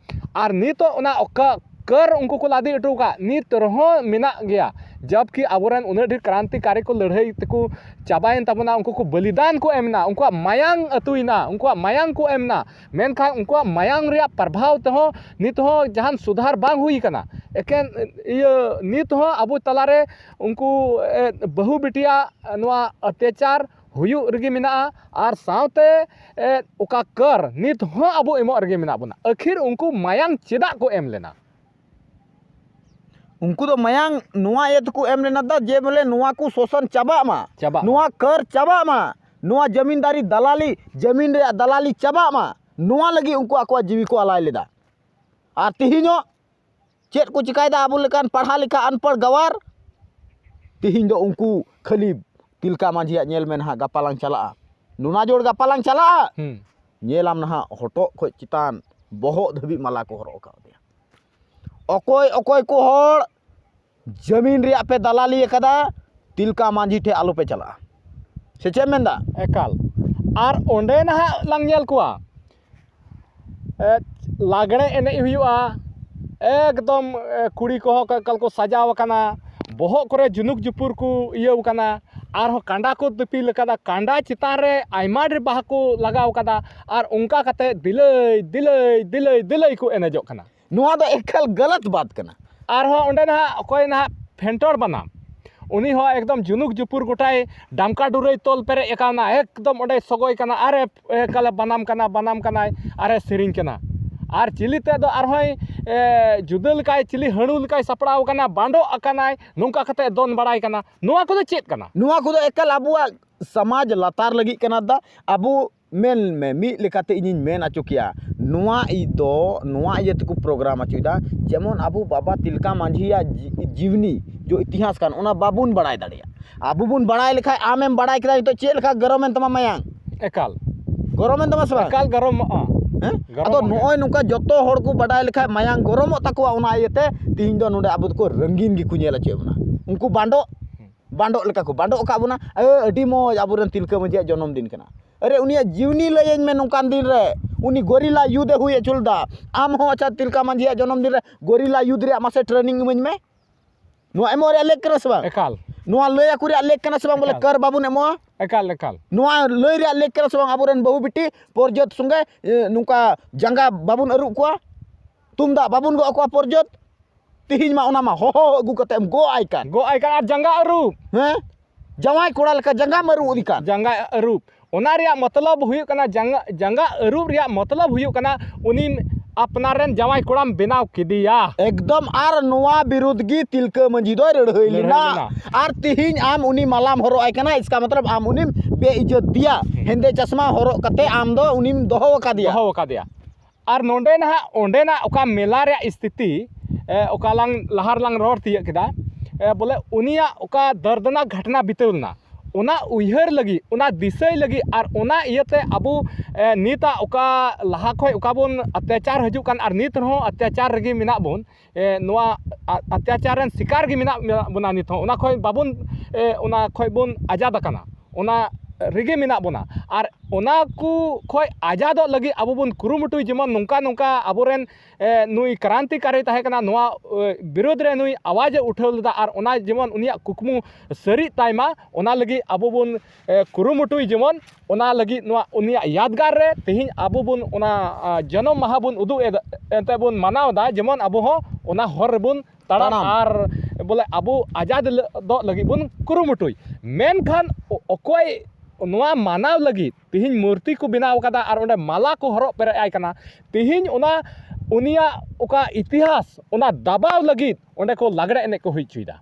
ᱟᱨ ᱱᱤᱛᱚᱜ ᱚᱱᱟ ᱚᱠᱟ ᱠᱟᱨ ᱩᱱᱠᱩ ᱠᱚ ᱞᱟᱫᱮ ᱦᱚᱴᱚ ᱠᱟᱜ ᱱᱤᱛ ᱨᱮᱦᱚᱸ ᱢᱮᱱᱟᱜ ᱜᱮᱭᱟ, ᱡᱚᱵᱠᱤ ᱟᱵᱚᱨᱮᱱ ᱩᱱᱟᱹᱜ ᱰᱷᱮᱨ ᱠᱨᱟᱱᱛᱤᱠᱟᱨᱤ ᱠᱚ ᱞᱟᱹᱲᱦᱟᱹᱭ ᱛᱮᱠᱚ ᱪᱟᱵᱟᱭᱮᱱ ᱛᱟᱵᱚᱱᱟ, ᱩᱱᱠᱩ ᱠᱚ ᱵᱚᱞᱤᱫᱟᱱ ᱠᱚ ᱮᱢ ᱮᱱᱟ, ᱩᱱᱠᱩᱣᱟᱜ ᱢᱟᱭᱟᱝ ᱟᱹᱛᱩᱭᱮᱱᱟ, ᱩᱱᱠᱩᱣᱟᱜ ᱢᱟᱭᱟᱝ ᱠᱚ ᱮᱢ ᱮᱱᱟ, ᱢᱮᱱᱠᱷᱟᱱ ᱩᱱᱠᱩᱣᱟᱜ ᱢᱟᱭᱟᱝ ᱨᱮᱭᱟᱜ ᱯᱨᱚᱵᱷᱟᱣ ᱛᱮᱦᱚᱸ ᱱᱤᱛ ᱦᱚᱸ ᱡᱟᱦᱟᱱ ᱥᱩᱫᱷᱟᱨ ᱵᱟᱝ ᱦᱩᱭ ᱟᱠᱟᱱᱟ᱾ ᱮᱠᱮᱱ ᱤᱭᱟᱹ ᱱᱤᱛ ᱦᱚᱸ ᱟᱵᱚ ᱛᱟᱞᱟᱨᱮ ᱩᱱᱠᱩ, ᱮ, ᱵᱟᱹᱦᱩ ᱵᱤᱴᱤᱭᱟᱜ ᱱᱚᱣᱟ ᱚᱛᱛᱟᱪᱟᱨ ᱦᱩᱭᱩᱜ ᱨᱮᱜᱮ ᱢᱮᱱᱟᱜᱼᱟ, ᱟᱨ ᱥᱟᱶᱛᱮ, ᱮ, ᱚᱠᱟ ᱠᱟᱨ ᱱᱤᱛ ᱦᱚᱸ ᱟᱵᱚ ᱮᱢᱚᱜ ᱨᱮᱜᱮ ᱢᱮᱱᱟᱜ ᱵᱚᱱᱟ᱾ ᱟᱹᱠᱷᱤᱨ ᱩᱱᱠᱩ ᱢᱟᱭᱟᱝ ᱪᱮᱫᱟᱜ ᱠᱚ ᱮᱢ ᱞᱮᱱᱟ? ᱩᱱᱠᱩ ᱫᱚ ᱢᱟᱭᱟᱝ ᱱᱚᱣᱟ ᱤᱭᱟᱹ ᱛᱮᱠᱚ ᱮᱢ ᱞᱮᱱᱟ ᱫᱟ, ᱡᱮ ᱵᱚᱞᱮ ᱱᱚᱣᱟ ᱠᱚ ᱥᱳᱥᱚᱱ ᱪᱟᱵᱟᱜ ᱢᱟ, ᱪᱟᱵᱟᱜ ᱢᱟ᱾ ᱱᱚᱣᱟ ᱠᱟᱨ ᱪᱟᱵᱟᱜ ᱢᱟ, ᱱᱚᱣᱟ ᱡᱟᱢᱤᱱᱫᱟᱨᱤ ᱫᱟᱞᱟᱞᱤ, ᱡᱟᱢᱤᱱ ᱨᱮᱭᱟᱜ ᱫᱟᱞᱟᱞᱤ ᱪᱟᱵᱟᱜ ᱢᱟ, ᱱᱚᱣᱟ ᱞᱟᱹᱜᱤᱫ ᱩᱱᱠᱩ ᱟᱠᱚᱣᱟᱜ ᱡᱤᱣᱤ ᱠᱚ ᱟᱞᱟᱭ ᱞᱮᱫᱟ᱾ ᱟᱨ ᱛᱮᱦᱮᱧᱚᱜ ᱪᱮᱫ ᱠᱚ ᱪᱤᱠᱟᱭᱮᱫᱟ ᱟᱵᱚ ᱞᱮᱠᱟᱱ ᱯᱟᱲᱦᱟ ᱞᱮᱠᱷᱟ ᱟᱱᱯᱟᱲ ᱜᱟᱣᱟᱨ? ᱛᱮᱦᱮᱧ ᱫᱚ ᱩᱱᱠᱩ ᱠᱷᱟᱹᱞᱤ ᱛᱤᱞᱠᱟ ᱢᱟᱹᱡᱷᱤᱭᱟᱜ ᱧᱮᱞ ᱢᱮ ᱱᱟᱦᱟᱜ, ᱜᱟᱯᱟ ᱞᱟᱝ ᱪᱟᱞᱟᱜᱼᱟ, ᱱᱩᱱᱟ ᱡᱳᱲ ᱜᱟᱯᱟ ᱞᱟᱝ ᱪᱟᱞᱟᱜᱼᱟ, ᱦᱩᱸ᱾ ᱧᱮᱞᱟᱢ ᱱᱟᱦᱟᱜ ᱦᱚᱴᱚᱜ ᱠᱷᱚᱡ ᱪᱮᱛᱟᱱ ᱵᱚᱦᱚᱜ ᱫᱷᱟᱹᱵᱤᱡ ᱢᱟᱞᱟ ᱠᱚ ᱦᱚᱨᱚᱜ ᱟᱠᱟᱫᱮᱭᱟ᱾ ᱚᱠᱚᱭ ᱚᱠᱚᱭ ᱠᱚ ᱦᱚᱲ ᱡᱟᱹᱢᱤᱱ ᱨᱮᱭᱟᱜ ᱯᱮ ᱫᱟᱞᱟᱞᱤ ᱟᱠᱟᱫᱟ, ᱛᱤᱞᱠᱟ ᱢᱟᱹᱡᱷᱤ ᱴᱷᱮᱱ ᱟᱞᱚᱯᱮ ᱪᱟᱞᱟᱜᱼᱟ, ᱥᱮ ᱪᱮᱫ ᱮᱢ ᱢᱮᱱᱫᱟ? ᱮᱠᱟᱞ᱾ ᱟᱨ ᱚᱸᱰᱮ ᱱᱟᱦᱟᱜ ᱞᱟᱝ ᱧᱮᱞ ᱠᱚᱣᱟ, ᱮ, ᱞᱟᱜᱽᱲᱮ ᱮᱱᱮᱡ ᱦᱩᱭᱩᱜᱼᱟ, ᱮᱠᱫᱚᱢ, ᱮ, ᱠᱩᱲᱤ ᱠᱚᱦᱚᱸ ᱮᱠᱟᱞ ᱠᱚ ᱥᱟᱡᱟᱣ ᱟᱠᱟᱱᱟ, ᱵᱚᱦᱚᱜ ᱠᱚᱨᱮ ᱡᱩᱱᱩᱠ ᱡᱩᱯᱩᱨ ᱠᱚ ᱤᱭᱟᱹᱣ ᱠᱟᱱᱟ, ᱟᱨᱦᱚᱸ ᱠᱟᱸᱰᱟ ᱠᱚ ᱫᱤᱯᱤᱞ ᱟᱠᱟᱫᱟ, ᱠᱟᱸᱰᱟ ᱪᱮᱛᱟᱱ ᱨᱮ ᱟᱭᱢᱟ ᱰᱷᱮᱨ ᱵᱟᱦᱟ ᱠᱚ ᱞᱟᱜᱟᱣ ᱟᱠᱟᱫᱟ, ᱟᱨ ᱚᱱᱠᱟ ᱠᱟᱛᱮ ᱫᱤᱞᱟᱹᱭ ᱫᱤᱞᱟᱹᱭ ᱫᱤᱞᱟᱹᱭ ᱫᱤᱞᱟᱹᱭ ᱠᱚ ᱮᱱᱮᱡᱚᱜ ᱠᱟᱱᱟ᱾ ᱱᱚᱣᱟ ᱫᱚ ᱮᱠᱟᱞ ᱜᱟᱞᱟᱛ ᱵᱟᱛ ᱠᱟᱱᱟ᱾ ᱟᱨᱦᱚᱸ ᱚᱸᱰᱮ ᱱᱟᱦᱟᱜ ᱚᱠᱚᱭ ᱱᱟᱦᱟᱜ ᱯᱷᱮᱱᱴᱚᱲ ᱵᱟᱱᱟᱢ, ᱩᱱᱤ ᱦᱚᱸ ᱮᱠᱫᱚᱢ ᱡᱩᱱᱩᱠ ᱡᱩᱯᱩᱨ ᱜᱚᱴᱟᱭ ᱰᱟᱢᱠᱟ ᱰᱩᱨᱟᱹᱭ ᱛᱚᱞ ᱯᱮᱨᱮᱡ ᱟᱠᱟᱱᱟ, ᱮᱠᱫᱚᱢ ᱚᱸᱰᱮᱭ ᱥᱚᱜᱚᱭ ᱠᱟᱱᱟ, ᱟᱨᱮ ᱮᱠᱟᱞᱮ ᱵᱟᱱᱟᱢ ᱠᱟᱱᱟ, ᱵᱟᱱᱟᱢ ᱠᱟᱱᱟᱭ, ᱟᱨᱮ ᱥᱮᱨᱮᱧ ᱠᱟᱱᱟ᱾ ᱟᱨ ᱪᱤᱞᱤ ᱛᱮᱫ ᱫᱚ ᱟᱨᱦᱚᱸᱭ ᱮ, ᱡᱩᱫᱟᱹ ᱞᱮᱠᱟᱭ, ᱪᱤᱞᱤ ᱦᱟᱹᱬᱩ ᱞᱮᱠᱟᱭ ᱥᱟᱯᱲᱟᱣ ᱟᱠᱟᱱᱟ, ᱵᱟᱸᱰᱚᱜ ᱟᱠᱟᱱᱟᱭ, ᱱᱚᱝᱠᱟ ᱠᱟᱛᱮ ᱫᱚᱱ ᱵᱟᱲᱟᱭ ᱠᱟᱱᱟ᱾ ᱱᱚᱣᱟ ᱠᱚᱫᱚ ᱪᱮᱫ ᱠᱟᱱᱟ? ᱱᱚᱣᱟ ᱠᱚᱫᱚ ᱮᱠᱟᱞ ᱟᱵᱚᱣᱟᱜ ᱥᱚᱢᱟᱡᱽ ᱞᱟᱛᱟᱨ ᱞᱟᱹᱜᱤᱫ ᱠᱟᱱᱟ ᱫᱟ᱾ ᱟᱵᱚ ᱢᱮᱱ ᱢᱮ, ᱢᱤᱫ ᱞᱮᱠᱟᱛᱮ ᱤᱧᱤᱧ ᱢᱮᱱ ᱦᱚᱪᱚ ᱠᱮᱭᱟ, ᱱᱚᱣᱟ ᱤᱭᱟᱹ ᱫᱚ, ᱱᱚᱣᱟ ᱤᱭᱟᱹ ᱛᱮᱠᱚ ᱯᱨᱳᱜᱨᱟᱢ ᱦᱚᱪᱚᱭᱮᱫᱟ᱾ ᱡᱮᱢᱚᱱ ᱟᱵᱚ ᱵᱟᱵᱟ ᱛᱤᱞᱠᱟ ᱢᱟᱹᱡᱷᱤᱭᱟᱜ ᱡᱤ-, ᱡᱤᱵᱽᱱᱤ ᱡᱚ ᱤᱛᱤᱦᱟᱥ ᱠᱟᱱ, ᱚᱱᱟ ᱵᱟᱵᱚᱱ ᱵᱟᱲᱟᱭ ᱫᱟᱲᱮᱭᱟᱜᱼᱟ᱾ ᱟᱵᱚ ᱵᱚᱱ ᱵᱟᱲᱟᱭ ᱞᱮᱠᱷᱟᱡ, ᱟᱢᱮᱢ ᱵᱟᱲᱟᱭ ᱠᱮᱫᱟ, ᱱᱤᱛᱚᱜ ᱪᱮᱫ ᱞᱮᱠᱟ ᱜᱚᱨᱚᱢᱮᱱ ᱛᱟᱢᱟ ᱢᱟᱭᱟᱝ? ᱮᱠᱟᱞ᱾ ᱜᱚᱨᱚᱢᱮᱱ ᱛᱟᱢᱟ ᱥᱮ ᱵᱟᱝ? ᱮᱠᱟᱞ ᱜᱚᱨᱚᱢᱚᱜᱼᱟ᱾ ᱦᱮᱸ? ᱜᱚᱨᱚᱢᱚᱜ ᱟᱫᱚ ᱜᱮᱭᱟ᱾ ᱱᱚᱜᱼᱚᱭ ᱱᱚᱝᱠᱟ ᱡᱚᱛᱚ ᱦᱚᱲ ᱠᱚ ᱵᱟᱰᱟᱭ ᱞᱮᱠᱷᱟᱡ ᱢᱟᱭᱟᱝ ᱜᱚᱨᱚᱢᱚᱜ ᱛᱟᱠᱚᱣᱟ, ᱚᱱᱟ ᱤᱭᱟᱹᱛᱮ ᱛᱤᱦᱤᱧ ᱫᱚ ᱱᱚᱰᱮ ᱟᱵᱚ ᱫᱚᱠᱚ ᱨᱚᱝᱜᱤᱱ ᱜᱮᱠᱚ ᱧᱮᱞ ᱦᱚᱪᱚᱭᱮᱫ ᱵᱚᱱᱟ᱾ ᱩᱱᱠᱩ ᱵᱟᱸᱰᱚᱜ, ᱦᱩᱸ᱾ ᱵᱟᱸᱰᱚᱜ ᱞᱮᱠᱟ ᱠᱚ ᱵᱟᱸᱰᱚᱜ ᱟᱠᱟᱫ ᱵᱚᱱᱟ᱾ ᱮ, ᱟᱹᱰᱤ ᱢᱚᱡᱽ, ᱟᱵᱚᱨᱮᱱ ᱛᱤᱞᱠᱟᱹ ᱢᱟᱹᱡᱷᱤᱭᱟᱜ ᱡᱚᱱᱚᱢ ᱫᱤᱱ ᱠᱟᱱᱟ᱾ ᱟᱨᱮ, ᱩᱱᱤᱭᱟᱜ ᱡᱤᱣᱱᱤ ᱞᱟᱹᱭᱟᱹᱧ ᱢᱮ ᱱᱚᱝᱠᱟᱱ ᱫᱤᱱ ᱨᱮ᱾ ᱩᱱᱤ ᱜᱚᱨᱤᱞᱟ ᱭᱩᱫᱷ ᱮ ᱦᱩᱭ ᱦᱚᱪᱚ ᱞᱮᱫᱟ᱾ ᱟᱢ ᱦᱚᱸ ᱟᱪᱪᱷᱟ, ᱛᱤᱞᱠᱟ ᱢᱟᱹᱡᱷᱤᱭᱟᱜ ᱡᱚᱱᱚᱢ ᱫᱤᱱ ᱨᱮ ᱜᱚᱨᱤᱞᱟ ᱭᱩᱫᱷ ᱨᱮᱭᱟᱜ ᱢᱟᱥᱮ training ᱤᱢᱟᱹᱧ ᱢᱮ᱾ ᱱᱚᱣᱟ ᱮᱢᱚᱜ ᱨᱮᱭᱟᱜ ᱞᱮᱠ ᱠᱟᱱᱟ ᱥᱮ ᱵᱟᱝ? ᱮᱠᱟᱞ᱾ ᱱᱚᱣᱟ ᱞᱟᱹᱭ ᱟᱠᱚ ᱨᱮᱭᱟᱜ ᱞᱮᱠ ᱠᱟᱱᱟ ᱥᱮ ᱵᱟᱝ ᱵᱚᱞᱮ ᱮᱠᱟᱞ᱾ ᱠᱟᱨ ᱵᱟᱵᱚᱱ ᱮᱢᱚᱜᱼᱟ? ᱮᱠᱟᱞ, ᱮᱠᱟᱞ᱾ ᱱᱚᱣᱟ ᱞᱟᱹᱭ ᱨᱮᱭᱟᱜ ᱞᱮᱠ ᱠᱟᱱᱟ ᱥᱮ ᱵᱟᱝ ᱟᱵᱚᱨᱮᱱ ᱵᱟᱹᱦᱩ ᱵᱤᱴᱤ ᱯᱚᱨᱡᱚᱛ ᱥᱚᱸᱜᱮ, ᱮ, ᱱᱚᱝᱠᱟ ᱡᱟᱸᱜᱟ ᱵᱟᱵᱚᱱ ᱟᱹᱨᱩᱵ ᱠᱚᱣᱟ? ᱛᱩᱢᱫᱟᱜ ᱵᱟᱵᱚᱱ ᱜᱚᱜ ᱟᱠᱚᱣᱟ ᱯᱚᱨᱡᱚᱛ? ᱛᱤᱦᱤᱧ ᱢᱟ ᱚᱱᱟ ᱢᱟ ᱦᱚᱦᱚ ᱟᱹᱜᱩ ᱠᱟᱛᱮ ᱮᱢ ᱜᱚᱜ ᱟᱭ ᱠᱟᱱ᱾ ᱜᱚᱜ ᱟᱭ ᱠᱟᱱ ᱟᱨ ᱡᱟᱸᱜᱟ ᱟᱹᱨᱩᱵ᱾ ᱦᱮᱸ? ᱡᱟᱶᱟᱭ ᱠᱚᱲᱟ ᱞᱮᱠᱟ ᱡᱟᱸᱜᱟᱢ ᱟᱹᱨᱩᱵ ᱟᱹᱫᱤ ᱠᱟᱱ᱾ ᱡᱟᱸᱜᱟ ᱟᱹᱨᱩᱵ᱾ ᱚᱱᱟ ᱨᱮᱭᱟᱜ ᱢᱚᱛᱞᱚᱵ ᱦᱩᱭᱩᱜ ᱠᱟᱱᱟ, ᱡᱟᱸᱜᱟ, ᱡᱟᱸᱜᱟ ᱟᱹᱨᱩᱵ ᱨᱮᱭᱟᱜ ᱢᱚᱛᱞᱚᱵ ᱦᱩᱭᱩᱜ ᱠᱟᱱᱟ, ᱩᱱᱤ ᱟᱯᱱᱟᱨ ᱨᱮᱱ ᱡᱟᱶᱟᱭ ᱠᱚᱲᱟᱢ ᱵᱮᱱᱟᱣ ᱠᱮᱫᱮᱭᱟ᱾ ᱮᱠᱫᱚᱢ, ᱟᱨ ᱱᱚᱣᱟ ᱵᱤᱨᱩᱫᱷ ᱜᱮ ᱛᱤᱞᱠᱟᱹ ᱢᱟᱹᱡᱷᱤ ᱫᱚᱭ ᱞᱟᱹᱲᱦᱟᱹᱭ ᱞᱟᱹᱲᱦᱟᱹᱭ ᱞᱮᱱᱟ᱾ ᱞᱮᱱᱟ᱾ ᱟᱨ ᱛᱤᱦᱤᱧ ᱟᱢ ᱩᱱᱤ ᱢᱟᱞᱟᱢ ᱦᱚᱨᱚᱜ ᱟᱭ ᱠᱟᱱᱟ, ᱤᱥᱠᱟ ᱢᱚᱛᱞᱚᱵ ᱟᱢ ᱩᱱᱤᱢ ᱵᱮ-ᱤᱡᱽᱡᱚᱛ ᱫᱤᱭᱟ᱾ ᱦᱩᱸ᱾ ᱦᱮᱸᱫᱮ ᱪᱟᱥᱢᱟ ᱦᱚᱨᱚᱜ ᱠᱟᱛᱮ ᱟᱢ ᱫᱚ ᱩᱱᱤᱢ ᱫᱚᱦᱚ ᱟᱠᱟᱫᱮᱭᱟ᱾ ᱫᱚᱦᱚ ᱟᱠᱟᱫᱮᱭᱟ᱾ ᱟᱨ ᱱᱚᱰᱮ ᱱᱟᱦᱟᱜ, ᱚᱸᱰᱮᱱᱟᱜ ᱚᱠᱟ ᱢᱮᱞᱟ ᱨᱮᱭᱟᱜ ᱥᱛᱷᱤᱛᱤ, ᱮ, ᱚᱠᱟ ᱞᱟᱝ ᱞᱟᱦᱟ ᱨᱮᱞᱟᱝ ᱨᱚᱲ ᱛᱤᱭᱟᱹᱜ ᱠᱮᱫᱟ, ᱮ, ᱵᱚᱞᱮ ᱩᱱᱤᱭᱟᱜ ᱚᱠᱟ ᱫᱚᱨᱫᱽᱱᱟᱠ ᱜᱷᱟᱴᱱᱟ ᱵᱤᱛᱟᱹᱣ ᱞᱮᱱᱟ, ᱚᱱᱟ ᱩᱭᱦᱟᱹᱨ ᱞᱟᱹᱜᱤᱫ, ᱚᱱᱟ ᱫᱤᱥᱟᱹᱭ ᱞᱟᱹᱜᱤᱫ, ᱟᱨ ᱚᱱᱟ ᱤᱭᱟᱹᱛᱮ ᱟᱵᱚ, ᱮ, ᱱᱤᱛᱟᱜ ᱚᱠᱟ ᱞᱟᱦᱟ ᱠᱷᱚᱱ ᱚᱠᱟ ᱵᱚᱱ ᱚᱛᱛᱟᱪᱟᱨ ᱦᱤᱡᱩᱜ ᱠᱟᱱ ᱟᱨ ᱱᱤᱛ ᱨᱮᱦᱚᱸ ᱚᱛᱛᱟᱪᱟᱨ ᱨᱮᱜᱮ ᱢᱮᱱᱟᱜ ᱵᱚᱱ, ᱮ, ᱱᱚᱣᱟ ᱟ-, ᱚᱛᱛᱟᱪᱟᱨ ᱨᱮᱱ ᱥᱤᱠᱟᱨ ᱜᱮ ᱢᱮᱱᱟᱜ, ᱢᱮᱱᱟᱜ ᱵᱚᱱᱟ ᱱᱤᱛ ᱦᱚᱸ᱾ ᱚᱱᱟ ᱠᱷᱚᱱ ᱵᱟᱵᱚᱱ, ᱮ, ᱚᱱᱟ ᱠᱷᱚᱱ ᱵᱚᱱ ᱟᱡᱟᱫ ᱟᱠᱟᱱᱟ, ᱚᱱᱟ ᱨᱮᱜᱮ ᱢᱮᱱᱟᱜ ᱵᱚᱱᱟ᱾ ᱟᱨ ᱚᱱᱟ ᱠᱚ ᱠᱷᱚᱱ ᱟᱡᱟᱫᱚᱜ ᱞᱟᱹᱜᱤᱫ ᱟᱵᱚ ᱵᱚᱱ ᱠᱩᱨᱩᱢᱩᱴᱩᱭ, ᱡᱮᱢᱚᱱ ᱱᱚᱝᱠᱟ ᱱᱚᱝᱠᱟ ᱟᱵᱚᱨᱮᱱ, ᱮ, ᱱᱩᱭ ᱠᱨᱟᱱᱛᱤᱠᱟᱨᱤ ᱛᱟᱦᱮᱸ ᱠᱟᱱᱟ, ᱱᱚᱣᱟ, ᱮ, ᱵᱤᱨᱳᱫᱷ ᱨᱮ ᱱᱩᱭ ᱟᱣᱟᱡᱽ ᱮ ᱩᱴᱷᱟᱹᱣ ᱞᱮᱫᱟ, ᱟᱨ ᱚᱱᱟ ᱡᱮᱢᱚᱱ ᱩᱱᱤᱭᱟᱜ ᱠᱩᱠᱢᱩ ᱥᱟᱹᱨᱤᱜ ᱛᱟᱭ ᱢᱟ, ᱚᱱᱟ ᱞᱟᱹᱜᱤᱫ ᱟᱵᱚ ᱵᱚᱱ, ᱮ, ᱠᱩᱨᱩᱢᱩᱴᱩᱭ, ᱡᱮᱢᱚᱱ ᱚᱱᱟ ᱞᱟᱹᱜᱤᱫ ᱱᱚᱣᱟ ᱩᱱᱤᱭᱟᱜ ᱭᱟᱫᱽᱜᱟᱨ ᱨᱮ ᱛᱮᱦᱮᱧ ᱟᱵᱚ ᱵᱚᱱ ᱚᱱᱟ, ᱟ, ᱡᱚᱱᱚᱢ ᱢᱟᱦᱟ ᱵᱚᱱ ᱩᱫᱩᱜ ᱮᱫ, ᱮᱱᱛᱮ ᱵᱚᱱ ᱢᱟᱱᱟᱣ ᱮᱫᱟ, ᱡᱮᱢᱚᱱ ᱟᱵᱚ ᱦᱚᱸ ᱚᱱᱟ ᱦᱚᱨ ᱨᱮᱵᱚᱱ ᱛᱟᱲᱟᱢ ᱛᱟᱲᱟᱢ᱾ ᱟᱨ ᱵᱚᱞᱮ ᱟᱵᱚ ᱟᱡᱟᱫ ᱞᱟᱹᱜᱤᱫ ᱵᱚᱱ ᱠᱩᱨᱩᱢᱩᱴᱩᱭ᱾ ᱢᱮᱱᱠᱷᱟᱱ ᱚ-, ᱚᱠᱚᱭ ᱱᱚᱣᱟ ᱢᱟᱱᱟᱣ ᱞᱟᱹᱜᱤᱫ ᱛᱤᱦᱤᱧ ᱢᱩᱨᱛᱤ ᱠᱚ ᱵᱮᱱᱟᱣ ᱠᱟᱫᱟ ᱟᱨ ᱚᱸᱰᱮ ᱢᱟᱞᱟ ᱠᱚ ᱦᱚᱨᱚᱜ ᱯᱮᱨᱮᱡ ᱟᱭ ᱠᱟᱱᱟ, ᱛᱤᱦᱤᱧ ᱚᱱᱟ ᱩᱱᱤᱭᱟᱜ ᱚᱠᱟ ᱤᱛᱤᱦᱟᱥ, ᱚᱱᱟ ᱫᱟᱵᱟᱣ ᱞᱟᱹᱜᱤᱫ ᱚᱸᱰᱮ ᱠᱚ ᱞᱟᱜᱽᱲᱮ ᱮᱱᱮᱡ ᱠᱚ ᱦᱩᱭ ᱦᱚᱪᱚᱭᱮᱫᱟ᱾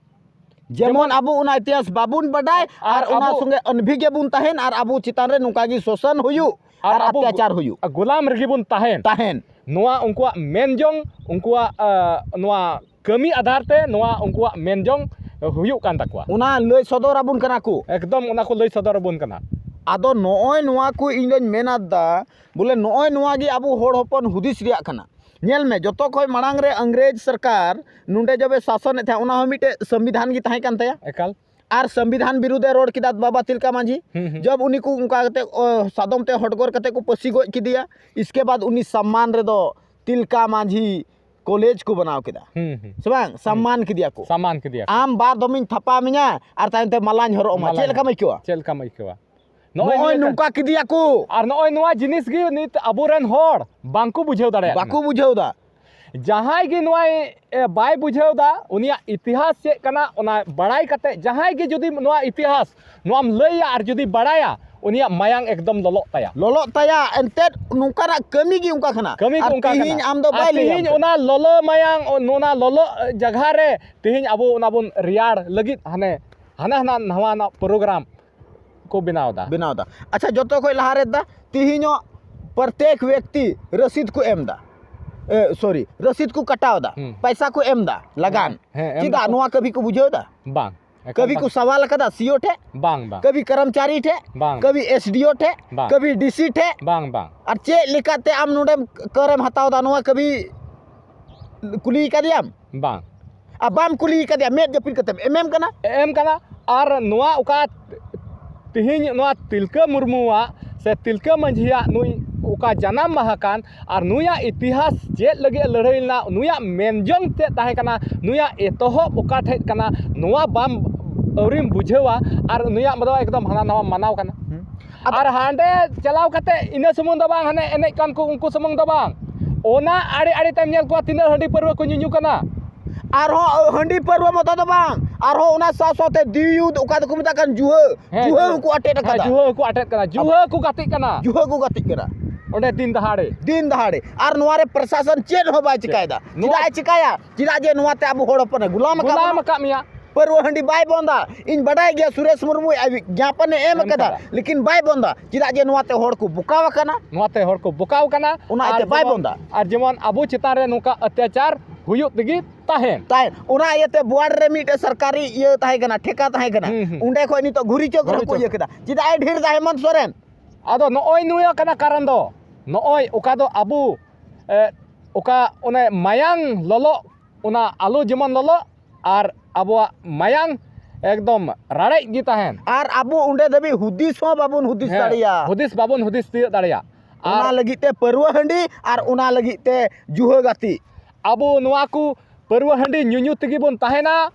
ᱡᱮᱢᱚᱱ ᱡᱮᱢᱚᱱ ᱟᱵᱚ ᱚᱱᱟ ᱤᱛᱤᱦᱟᱥ ᱵᱟᱵᱚᱱ ᱵᱟᱰᱟᱭ ᱟᱨ ᱟᱨ ᱚᱱᱟ ᱟᱵᱚ ᱥᱚᱸᱜᱮ ᱟᱱᱵᱷᱤ ᱜᱮᱵᱚᱱ ᱛᱟᱦᱮᱱ ᱟᱨ ᱟᱵᱚ ᱪᱮᱛᱟᱱ ᱨᱮ ᱱᱚᱝᱠᱟ ᱜᱮ ᱥᱳᱥᱟᱱ ᱦᱩᱭᱩᱜ ᱟᱨ ᱟᱨ ᱟᱵᱚ ᱚᱛᱛᱟᱪᱟᱨ ᱦᱩᱭᱩᱜ᱾ ᱜᱳᱞᱟᱢ ᱨᱮᱜᱮ ᱵᱚᱱ ᱛᱟᱦᱮᱱ᱾ ᱛᱟᱦᱮᱱ᱾ ᱱᱚᱣᱟ ᱩᱱᱠᱩᱣᱟᱜ ᱢᱮᱱ ᱡᱚᱝ, ᱩᱱᱠᱩᱣᱟᱜ, ᱟ, ᱱᱚᱣᱟ ᱠᱟᱹᱢᱤ ᱟᱫᱷᱟᱨ ᱛᱮ ᱱᱚᱣᱟ ᱩᱱᱠᱩᱣᱟᱜ ᱢᱮᱱ ᱡᱚᱝ ᱦᱩᱭᱩᱜ ᱠᱟᱱ ᱛᱟᱠᱚᱣᱟ᱾ ᱚᱱᱟ ᱞᱟᱹᱭ ᱥᱚᱫᱚᱨ ᱟᱵᱚᱱ ᱠᱟᱱᱟ ᱠᱚ᱾ ᱮᱠᱫᱚᱢ ᱚᱱᱟ ᱠᱚ ᱞᱟᱹᱭ ᱥᱚᱫᱚᱨ ᱟᱵᱚᱱ ᱠᱟᱱᱟ᱾ ᱟᱫᱚ ᱱᱚᱜᱼᱚᱭ ᱱᱚᱣᱟ ᱠᱚ ᱤᱧ ᱫᱚᱧ ᱢᱮᱱ ᱟᱫᱟ, ᱵᱚᱞᱮ ᱱᱚᱜᱼᱚᱭ ᱱᱚᱣᱟ ᱜᱮ ᱟᱵᱚ ᱦᱚᱲ ᱦᱚᱯᱚᱱ ᱦᱩᱫᱤᱥ ᱨᱮᱭᱟᱜ ᱠᱟᱱᱟ᱾ ᱧᱮᱞ ᱢᱮ, ᱡᱚᱛᱚ ᱠᱷᱚᱡ ᱢᱟᱲᱟᱝ ᱨᱮ ᱤᱝᱨᱮᱡᱽ ᱥᱚᱨᱠᱟᱨ ᱱᱚᱰᱮ ᱡᱚᱵᱮ ᱥᱟᱥᱚᱱᱮᱫ ᱛᱟᱦᱮᱸᱫ, ᱚᱱᱟ ᱦᱚᱸ ᱢᱤᱫᱴᱮᱡ ᱥᱚᱝᱵᱤᱫᱷᱟᱱ ᱜᱮ ᱛᱟᱦᱮᱸ ᱠᱟᱱ ᱛᱟᱭᱟ᱾ ᱮᱠᱟᱞ᱾ ᱟᱨ ᱥᱚᱝᱵᱤᱫᱷᱟᱱ ᱵᱤᱨᱩᱫᱷ ᱮ ᱨᱚᱲ ᱠᱮᱫᱟ ᱵᱟᱵᱟ ᱛᱤᱞᱠᱟ ᱢᱟᱹᱡᱷᱤ᱾ ᱦᱩᱸ, ᱦᱩᱸ᱾ ᱡᱚᱵ ᱩᱱᱤ ᱠᱚ ᱚᱱᱠᱟ ᱠᱟᱛᱮ, ᱚ, ᱥᱟᱫᱚᱢ ᱛᱮ ᱦᱚᱴᱜᱚᱨ ᱠᱟᱛᱮ ᱠᱚ ᱯᱟᱹᱥᱤ ᱜᱚᱡ ᱠᱮᱫᱮᱭᱟ᱾ ᱤᱥᱠᱮ ᱵᱟᱫ ᱩᱱᱤ ᱥᱚᱢᱢᱟᱱ ᱨᱮᱫᱚ ᱛᱤᱞᱠᱟ ᱢᱟᱹᱡᱷᱤ ᱠᱚᱞᱮᱡᱽ ᱠᱚ ᱵᱮᱱᱟᱣ ᱠᱮᱫᱟ᱾ ᱦᱩᱸ, ᱦᱩᱸ᱾ ᱥᱮ ᱵᱟᱝ? ᱦᱩᱸ᱾ ᱥᱚᱢᱢᱟᱱ ᱠᱮᱫᱮᱭᱟ ᱠᱚ᱾ ᱥᱚᱢᱢᱟᱱ ᱠᱮᱫᱮᱭᱟ ᱠᱚ᱾ ᱟᱢ ᱵᱟᱨ ᱫᱚᱢᱤᱧ ᱛᱷᱟᱯᱟ ᱢᱮᱭᱟ ᱟᱨ ᱛᱟᱭᱚᱢ ᱛᱮ ᱢᱟᱞᱟᱧ ᱦᱚᱨᱚᱜ ᱟᱢᱟ᱾ ᱢᱟᱞᱟᱧ ᱪᱮᱫ ᱞᱮᱠᱟᱢ ᱟᱹᱭᱠᱟᱹᱣᱟ? ᱪᱮᱫ ᱞᱮᱠᱟᱢ ᱟᱹᱭᱠᱟᱹᱣᱟ? ᱱᱚᱜᱼᱚᱭ ᱱᱚᱜᱼᱚᱭ ᱱᱤᱭᱟᱹ ᱱᱚᱝᱠᱟ ᱠᱮᱫᱮᱭᱟ ᱠᱚ᱾ ᱟᱨ ᱱᱚᱜᱼᱚᱭ ᱱᱚᱣᱟ ᱡᱤᱱᱤᱥ ᱜᱮ ᱱᱤᱛ ᱟᱵᱚᱨᱮᱱ ᱦᱚᱲ ᱵᱟᱝᱠᱚ ᱵᱩᱡᱷᱟᱹᱣ ᱫᱟᱲᱮᱭᱟᱜ ᱠᱟᱱᱟ᱾ ᱵᱟᱠᱚ ᱵᱩᱡᱷᱟᱹᱣ ᱫᱟ᱾ ᱡᱟᱦᱟᱸᱭ ᱜᱮ ᱱᱚᱣᱟ, ᱮ, ᱵᱟᱭ ᱵᱩᱡᱷᱟᱹᱣ ᱫᱟ, ᱩᱱᱤᱭᱟᱜ ᱤᱛᱤᱦᱟᱥ ᱪᱮᱫ ᱠᱟᱱᱟ, ᱚᱱᱟ ᱵᱟᱲᱟᱭ ᱠᱟᱛᱮ, ᱡᱟᱦᱟᱸᱭ ᱜᱮ ᱡᱩᱫᱤ ᱱᱚᱣᱟ ᱤᱛᱤᱦᱟᱥ ᱱᱚᱣᱟᱢ ᱞᱟᱹᱭᱟ ᱟᱨ ᱡᱩᱫᱤ ᱵᱟᱲᱟᱭᱟ, ᱩᱱᱤᱭᱟᱜ ᱢᱟᱭᱟᱝ ᱮᱠᱫᱚᱢ ᱞᱚᱞᱚᱜ ᱛᱟᱭᱟ᱾ ᱞᱚᱞᱚᱜ ᱛᱟᱭᱟ, ᱮᱱᱛᱮᱫ ᱱᱚᱝᱠᱟᱱᱟᱜ ᱠᱟᱹᱢᱤ ᱜᱮ ᱚᱱᱠᱟ ᱠᱟᱱᱟ᱾ ᱠᱟᱹᱢᱤ ᱜᱮ ᱟᱨ ᱚᱱᱠᱟ ᱛᱤᱦᱤᱧ ᱠᱟᱱᱟ᱾ ᱟᱢ ᱫᱚ ᱟᱨ ᱵᱟᱭ ᱞᱟᱹᱭᱟᱢ ᱛᱤᱦᱤᱧ ᱠᱟᱱᱟ᱾ ᱚᱱᱟ ᱞᱚᱞᱚ ᱢᱟᱭᱟᱝ, ᱚ-, ᱚᱱᱟ ᱞᱚᱞᱚ ᱡᱟᱜᱟ ᱨᱮ ᱛᱤᱦᱤᱧ ᱟᱵᱚ ᱚᱱᱟ ᱵᱚᱱ ᱨᱮᱭᱟᱲ ᱞᱟᱹᱜᱤᱫ ᱦᱟᱱᱮ, ᱦᱟᱱᱟ ᱦᱟᱱᱟ ᱱᱟᱣᱟ ᱱᱟᱣᱟ ᱯᱨᱳᱜᱨᱟᱢ ᱠᱚ ᱵᱮᱱᱟᱣ ᱮᱫᱟ᱾ ᱵᱮᱱᱟᱣ ᱮᱫᱟ᱾ ᱟᱪᱪᱷᱟ, ᱡᱚᱛᱚ ᱠᱷᱚᱡ ᱞᱟᱦᱟ ᱨᱮ ᱫᱟ, ᱛᱤᱦᱤᱧᱚᱜ ᱯᱨᱚᱛᱮᱠ ᱵᱮᱠᱛᱤ ᱨᱚᱥᱤᱫ ᱠᱚ ᱮᱢ ᱮᱫᱟ᱾ ᱮ, sorry, ᱨᱚᱥᱤᱫ ᱠᱚ ᱠᱟᱴᱟᱣ ᱮᱫᱟ᱾ ᱦᱩᱸ᱾ ᱯᱚᱭᱥᱟ ᱠᱚ ᱮᱢ ᱮᱫᱟ ᱞᱟᱜᱟᱱ᱾ ᱦᱮᱸ, ᱮᱢ ᱪᱮᱫᱟᱜ ᱫᱟᱠᱚ᱾ ᱱᱚᱣᱟ ᱠᱟᱹᱵᱷᱤ ᱠᱚ ᱵᱩᱡᱷᱟᱹᱣ ᱮᱫᱟ? ᱵᱟᱝ᱾ ᱮᱠᱟᱞ ᱠᱟᱹᱵᱷᱤ ᱵᱟᱝ᱾ ᱠᱚ ᱥᱟᱣᱟᱞ ᱟᱠᱟᱫᱟ ᱥᱤ ᱤ ᱳ ᱴᱷᱮᱡ? ᱵᱟᱝ, ᱵᱟᱝ᱾ ᱠᱟᱹᱵᱷᱤ ᱠᱚᱨᱢᱪᱟᱨᱤ ᱴᱷᱮᱡ? ᱵᱟᱝ᱾ ᱠᱟᱹᱵᱷᱤ ᱮᱥ ᱰᱤ ᱳ ᱴᱷᱮᱡ? ᱵᱟᱝ᱾ ᱠᱟᱹᱵᱷᱤ ᱰᱤ ᱥᱤ ᱴᱷᱮᱡ? ᱵᱟᱝ, ᱵᱟᱝ᱾ ᱟᱨ ᱪᱮᱫ ᱞᱮᱠᱟᱛᱮ ᱟᱢ ᱱᱚᱰᱮᱢ ᱠᱟᱹᱨᱮᱢ ᱦᱟᱛᱟᱣ ᱮᱫᱟ, ᱱᱚᱣᱟ ᱠᱟᱹᱵᱷᱤ ᱠᱩᱞᱤ ᱠᱟᱫᱮᱭᱟᱢ? ᱵᱟᱝ᱾ ᱟᱨ ᱵᱟᱢ ᱠᱩᱞᱤ ᱠᱟᱫᱮᱭᱟ, ᱢᱮᱫ ᱡᱟᱹᱯᱤᱫ ᱠᱟᱛᱮᱢ ᱮᱢᱮᱢ ᱠᱟᱱᱟ? ᱮᱢ ᱠᱟᱱᱟ᱾ ᱟᱨ ᱱᱚᱣᱟ ᱚᱠᱟ ᱛᱮᱦᱮᱧ ᱱᱚᱣᱟ ᱛᱤᱞᱠᱟᱹ ᱢᱩᱨᱢᱩᱣᱟᱜ ᱥᱮ ᱛᱤᱞᱠᱟᱹ ᱢᱟᱹᱡᱷᱤᱭᱟᱜ ᱱᱩᱭ ᱚᱠᱟ ᱡᱟᱱᱟᱢ ᱢᱟᱦᱟ ᱠᱟᱱ, ᱟᱨ ᱱᱩᱭᱟᱜ ᱤᱛᱤᱦᱟᱥ ᱪᱮᱫ ᱞᱟᱹᱜᱤᱫ ᱮ ᱞᱟᱹᱲᱦᱟᱹᱭ ᱞᱮᱱᱟ, ᱱᱩᱭᱟᱜ ᱢᱮᱱᱡᱚᱝ ᱪᱮᱫ ᱛᱟᱦᱮᱸ ᱠᱟᱱᱟ, ᱱᱩᱭᱟᱜ ᱮᱛᱚᱦᱚᱵ ᱚᱠᱟ ᱴᱷᱮᱡ ᱠᱟᱱᱟ, ᱱᱚᱣᱟ ᱵᱟᱢ, ᱟᱹᱣᱨᱤᱢ ᱵᱩᱡᱷᱟᱹᱣᱟ, ᱟᱨ ᱱᱩᱭᱟᱜ ᱫᱚ ᱮᱠᱫᱚᱢ ᱦᱟᱱᱟ ᱱᱟᱣᱟ ᱢᱟᱱᱟᱣ ᱠᱟᱱᱟ᱾ ᱦᱩᱸ᱾ ᱟᱫᱚ ᱟᱨ ᱦᱟᱸᱰᱮ ᱪᱟᱞᱟᱣ ᱠᱟᱛᱮ ᱤᱱᱟᱹ ᱥᱩᱢᱩᱝ ᱫᱚ ᱵᱟᱝ, ᱦᱟᱱᱮ ᱮᱱᱮᱡ ᱠᱟᱱ ᱠᱚ ᱩᱱᱠᱩ ᱥᱩᱢᱩᱝ ᱫᱚ ᱵᱟᱝ, ᱚᱱᱟ ᱟᱲᱮ ᱟᱲᱮ ᱛᱮᱢ ᱧᱮᱞ ᱠᱚᱣᱟ ᱛᱤᱱᱟᱹᱜ ᱦᱟᱺᱰᱤ ᱯᱟᱹᱨᱣᱟᱹ ᱠᱚ ᱧᱩᱧᱩ ᱠᱟᱱᱟ᱾ ᱟᱨᱦᱚᱸ ᱦᱟᱺᱰᱤ ᱯᱟᱹᱨᱣᱟᱹ ᱢᱚᱛᱚ ᱫᱚ ᱵᱟᱝ, ᱟᱨᱦᱚᱸ ᱚᱱᱟ ᱥᱟᱶ ᱥᱟᱶᱛᱮ ᱫᱤᱭᱩᱫ, ᱚᱠᱟ ᱫᱚᱠᱚ ᱢᱮᱛᱟᱜ ᱠᱟᱱ ᱡᱩᱦᱟᱹ, ᱦᱮᱸ, ᱡᱩᱦᱟᱹ ᱡᱩᱦᱟᱹ᱾ ᱦᱚᱸᱠᱚ ᱟᱴᱮᱫ ᱦᱮᱸ, ᱟᱠᱟᱫᱟ᱾ ᱡᱩᱦᱟᱹ ᱦᱚᱸᱠᱚ ᱟᱴᱮᱫ ᱠᱟᱱᱟ, ᱡᱩᱦᱟᱹ ᱠᱚ ᱜᱟᱛᱮᱜ ᱠᱟᱱᱟ᱾ ᱡᱩᱦᱟᱹ ᱠᱚ ᱜᱟᱛᱮᱜ ᱠᱟᱱᱟ᱾ ᱚᱸᱰᱮ ᱫᱤᱱ ᱫᱟᱦᱟᱲᱮ᱾ ᱫᱤᱱ ᱫᱟᱦᱟᱲᱮ᱾ ᱟᱨ ᱱᱚᱣᱟ ᱨᱮ ᱯᱨᱚᱥᱟᱥᱚᱱ ᱪᱮᱫ ᱦᱚᱸ ᱵᱟᱭ ᱪᱤᱠᱟᱭᱮᱫᱟ᱾ ᱱᱚᱣᱟ ᱪᱮᱫᱟᱜ ᱮ ᱪᱤᱠᱟᱭᱟ? ᱪᱮᱫᱟᱜ ᱡᱮ ᱱᱚᱣᱟᱛᱮ ᱟᱵᱚ ᱦᱚᱲ ᱦᱚᱯᱚᱱᱮ ᱜᱩᱞᱟᱢ ᱟᱠᱟᱫ ᱜᱩᱞᱟᱢ ᱵᱚᱱᱟ᱾ ᱟᱠᱟᱫ ᱢᱮᱭᱟ᱾ ᱯᱟᱹᱨᱣᱟᱹ ᱦᱟᱺᱰᱤ ᱵᱟᱭ ᱵᱚᱱᱫᱟ᱾ ᱤᱧ ᱵᱟᱰᱟᱭ ᱜᱮᱭᱟ ᱥᱩᱨᱮᱥ ᱢᱩᱨᱢᱩᱭ ᱟᱡ ᱡᱟᱯᱟᱱᱮ ᱮᱢ ᱮᱢ ᱟᱠᱟᱫᱟ, ᱟᱠᱟᱫᱟ᱾ ᱞᱮᱠᱤᱱ ᱵᱟᱭ ᱵᱚᱱᱫᱟ᱾ ᱪᱮᱫᱟᱜ ᱡᱮ ᱱᱚᱣᱟᱛᱮ ᱦᱚᱲ ᱠᱚ ᱵᱚᱠᱟᱣ ᱟᱠᱟᱱᱟ᱾ ᱱᱚᱣᱟᱛᱮ ᱦᱚᱲ ᱠᱚ ᱵᱚᱠᱟᱣ ᱟᱠᱟᱱᱟ᱾ ᱚᱱᱟ ᱟᱨ ᱤᱭᱟᱹᱛᱮ ᱵᱟᱭ ᱡᱮᱢᱚᱱ, ᱵᱚᱱᱫᱟ᱾ ᱟᱨ ᱡᱮᱢᱚᱱ ᱟᱵᱚ ᱪᱮᱛᱟᱱ ᱨᱮ ᱱᱚᱝᱠᱟ ᱚᱛᱛᱟᱪᱟᱨ ᱦᱩᱭᱩᱜ ᱛᱮᱜᱮ ᱛᱟᱦᱮᱱ᱾ ᱛᱟᱦᱮᱱ᱾ ᱚᱱᱟ ᱤᱭᱟᱹᱛᱮ ᱵᱳᱣᱟᱲ ᱨᱮ ᱢᱤᱫᱴᱮᱡ ᱥᱚᱨᱠᱟᱨᱤ ᱤᱭᱟᱹ ᱛᱟᱦᱮᱸ ᱠᱟᱱᱟ, ᱴᱷᱮᱠᱟ ᱛᱟᱦᱮᱸ ᱠᱟᱱᱟ᱾ ᱦᱩᱸ, ᱦᱩᱸ᱾ ᱚᱸᱰᱮ ᱠᱷᱚᱡ ᱱᱤᱛᱚᱜ ᱜᱷᱩᱨᱤ ᱪᱚᱠ ᱨᱮ ᱜᱷᱩᱨᱤ ᱠᱚ ᱪᱚᱠ᱾ ᱤᱭᱟᱹ ᱠᱮᱫᱟ᱾ ᱪᱮᱫᱟᱜ ᱮ ᱰᱷᱮᱨ ᱫᱟ ᱦᱮᱢᱚᱱᱛ ᱥᱚᱨᱮᱱ? ᱟᱫᱚ ᱱᱚᱜᱼᱚᱭ ᱱᱩᱭ ᱠᱟᱱᱟ ᱠᱟᱨᱚᱱ ᱫᱚ᱾ ᱱᱚᱜᱼᱚᱭ ᱚᱠᱟ ᱫᱚ ᱟᱵᱚ, ᱮ, ᱚᱠᱟ ᱚᱱᱮ ᱢᱟᱭᱟᱝ ᱞᱚᱞᱚᱜ, ᱚᱱᱟ ᱟᱞᱚ ᱡᱮᱢᱚᱱ ᱞᱚᱞᱚᱜ ᱟᱨ ᱟᱵᱚᱣᱟᱜ ᱢᱟᱭᱟᱝ ᱮᱠᱫᱚᱢ ᱨᱟᱲᱮᱡ ᱜᱮ ᱛᱟᱦᱮᱱ᱾ ᱟᱨ ᱟᱵᱚ ᱚᱸᱰᱮ ᱫᱷᱟᱹᱵᱤᱡ ᱦᱩᱫᱤᱥ ᱦᱚᱸ ᱵᱟᱵᱚᱱ ᱦᱩᱫᱤᱥ ᱦᱮᱸ, ᱫᱟᱲᱮᱭᱟᱜᱼᱟ᱾ ᱦᱩᱫᱤᱥ ᱵᱟᱵᱚᱱ ᱦᱩᱫᱤᱥ ᱛᱤᱭᱳᱜ ᱫᱟᱲᱮᱭᱟᱜᱼᱟ᱾ ᱚᱱᱟ ᱟᱨ ᱞᱟᱹᱜᱤᱫ ᱛᱮ ᱯᱟᱹᱨᱣᱟᱹ ᱦᱟᱺᱰᱤ ᱟᱨ ᱚᱱᱟ ᱞᱟᱹᱜᱤᱫ ᱛᱮ ᱡᱩᱦᱟᱹ ᱜᱟᱛᱮ᱾ ᱟᱵᱚ ᱱᱚᱣᱟ ᱠᱚ ᱯᱟᱹᱨᱣᱟᱹ ᱦᱟᱺᱰᱤ ᱧᱩᱧᱩ ᱛᱮᱜᱮ ᱵᱚᱱ ᱛᱟᱦᱮᱱᱟ,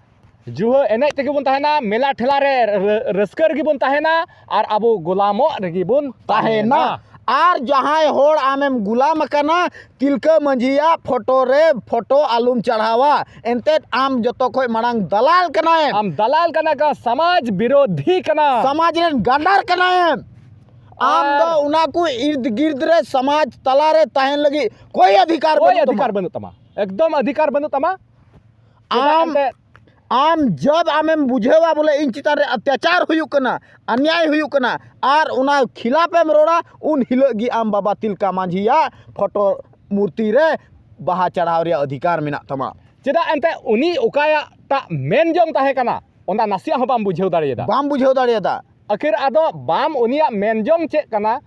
ᱡᱩᱦᱟᱹ ᱮᱱᱮᱡ ᱛᱮᱜᱮ ᱵᱚᱱ ᱛᱟᱦᱮᱱᱟ, ᱢᱮᱞᱟ ᱴᱷᱮᱞᱟ ᱨᱮ ᱨᱟᱹ-, ᱨᱟᱹᱥᱠᱟᱹ ᱨᱮᱜᱮ ᱵᱚᱱ ᱛᱟᱦᱮᱱᱟ ᱟᱨ ᱟᱵᱚ ᱜᱳᱞᱟᱢᱚᱜ ᱨᱮᱜᱮ ᱵᱚᱱ ᱛᱟᱦᱮᱱᱟ᱾ ᱛᱟᱦᱮᱱᱟ᱾ ᱟᱨ ᱡᱟᱦᱟᱸᱭ ᱦᱚᱲ ᱟᱢᱮᱢ ᱜᱩᱞᱟᱢ ᱟᱠᱟᱱᱟ, ᱛᱤᱞᱠᱟᱹ ᱢᱟᱹᱡᱷᱤᱭᱟᱜ ᱯᱷᱳᱴᱳ ᱨᱮ ᱯᱷᱳᱴᱳ ᱟᱞᱚᱢ ᱪᱟᱲᱦᱟᱣᱟ᱾ ᱮᱱᱛᱮᱫ ᱟᱢ ᱡᱚᱛᱚ ᱠᱷᱚᱡ ᱢᱟᱲᱟᱝ ᱫᱟᱞᱟᱞ ᱠᱟᱱᱟᱭᱮᱢ᱾ ᱟᱢ ᱫᱟᱞᱟᱞ ᱠᱟᱱᱟ ᱠᱟ, ᱥᱚᱢᱟᱡᱽ ᱵᱤᱨᱳᱫᱷᱤ ᱠᱟᱱᱟ᱾ ᱥᱚᱢᱟᱡᱽ ᱨᱮᱱ ᱜᱟᱸᱰᱟᱨ ᱠᱟᱱᱟᱭᱮᱢ᱾ ᱟᱢ ᱟᱨ ᱫᱚ ᱚᱱᱟ ᱠᱚ ᱤᱨᱫ ᱜᱤᱨᱫ ᱨᱮ ᱥᱚᱢᱟᱡᱽ ᱛᱟᱞᱟ ᱨᱮ ᱛᱟᱦᱮᱱ ᱞᱟᱹᱜᱤᱫ ᱠᱳᱭ ᱚᱫᱷᱤᱠᱟᱨ ᱠᱳᱭ ᱵᱟᱹᱱᱩᱜ ᱛᱟᱢᱟ᱾ ᱚᱫᱷᱤᱠᱟᱨ ᱵᱟᱹᱱᱩᱜ ᱛᱟᱢᱟ᱾ ᱮᱠᱫᱚᱢ ᱚᱫᱷᱤᱠᱟᱨ ᱵᱟᱹᱱᱩᱜ ᱛᱟᱢᱟ᱾ ᱪᱮᱫᱟᱜ ᱟᱢ, ᱮᱱᱛᱮᱫ ᱟᱢ ᱡᱚᱵ ᱟᱢᱮᱢ ᱵᱩᱡᱷᱟᱹᱣᱟ ᱵᱚᱞᱮ ᱤᱧ ᱪᱮᱛᱟᱱ ᱨᱮ ᱚᱛᱛᱟᱪᱟᱨ ᱦᱩᱭᱩᱜ ᱠᱟᱱᱟ, ᱚᱱᱱᱭᱟᱭ ᱦᱩᱭᱩᱜ ᱠᱟᱱᱟ, ᱟᱨ ᱚᱱᱟ ᱠᱷᱤᱞᱟᱯ ᱮᱢ ᱨᱚᱲᱟ, ᱩᱱ ᱦᱤᱞᱳᱜ ᱜᱮ ᱟᱢ ᱵᱟᱵᱟ ᱛᱤᱞᱠᱟ ᱢᱟᱹᱡᱷᱤᱭᱟᱜ ᱯᱷᱳᱴᱳ ᱢᱩᱨᱛᱤ ᱨᱮ ᱵᱟᱦᱟ ᱪᱟᱲᱦᱟᱣ ᱨᱮᱭᱟᱜ ᱚᱫᱷᱤᱠᱟᱨ ᱢᱮᱱᱟᱜ ᱛᱟᱢᱟ᱾ ᱪᱮᱫᱟᱜ ᱮᱱᱛᱮᱫ ᱩᱱᱤ ᱚᱠᱟᱭᱟᱜ ᱴᱟᱜ ᱢᱮᱱ ᱡᱚᱝ ᱛᱟᱦᱮᱸ ᱠᱟᱱᱟ, ᱚᱱᱟ ᱱᱟᱥᱮᱭᱟᱜ ᱦᱚᱸ ᱵᱟᱢ ᱵᱩᱡᱷᱟᱹᱣ ᱫᱟᱲᱮᱭᱟᱫᱟ᱾ ᱵᱟᱢ ᱵᱩᱡᱷᱟᱹᱣ ᱫᱟᱲᱮᱭᱟᱫᱟ᱾ ᱟᱹᱠᱷᱤᱨ ᱟᱫᱚ ᱵᱟᱢ, ᱩᱱᱤᱭᱟᱜ ᱢᱮᱱ ᱡᱚᱝ ᱪᱮᱫ ᱠᱟᱱᱟ,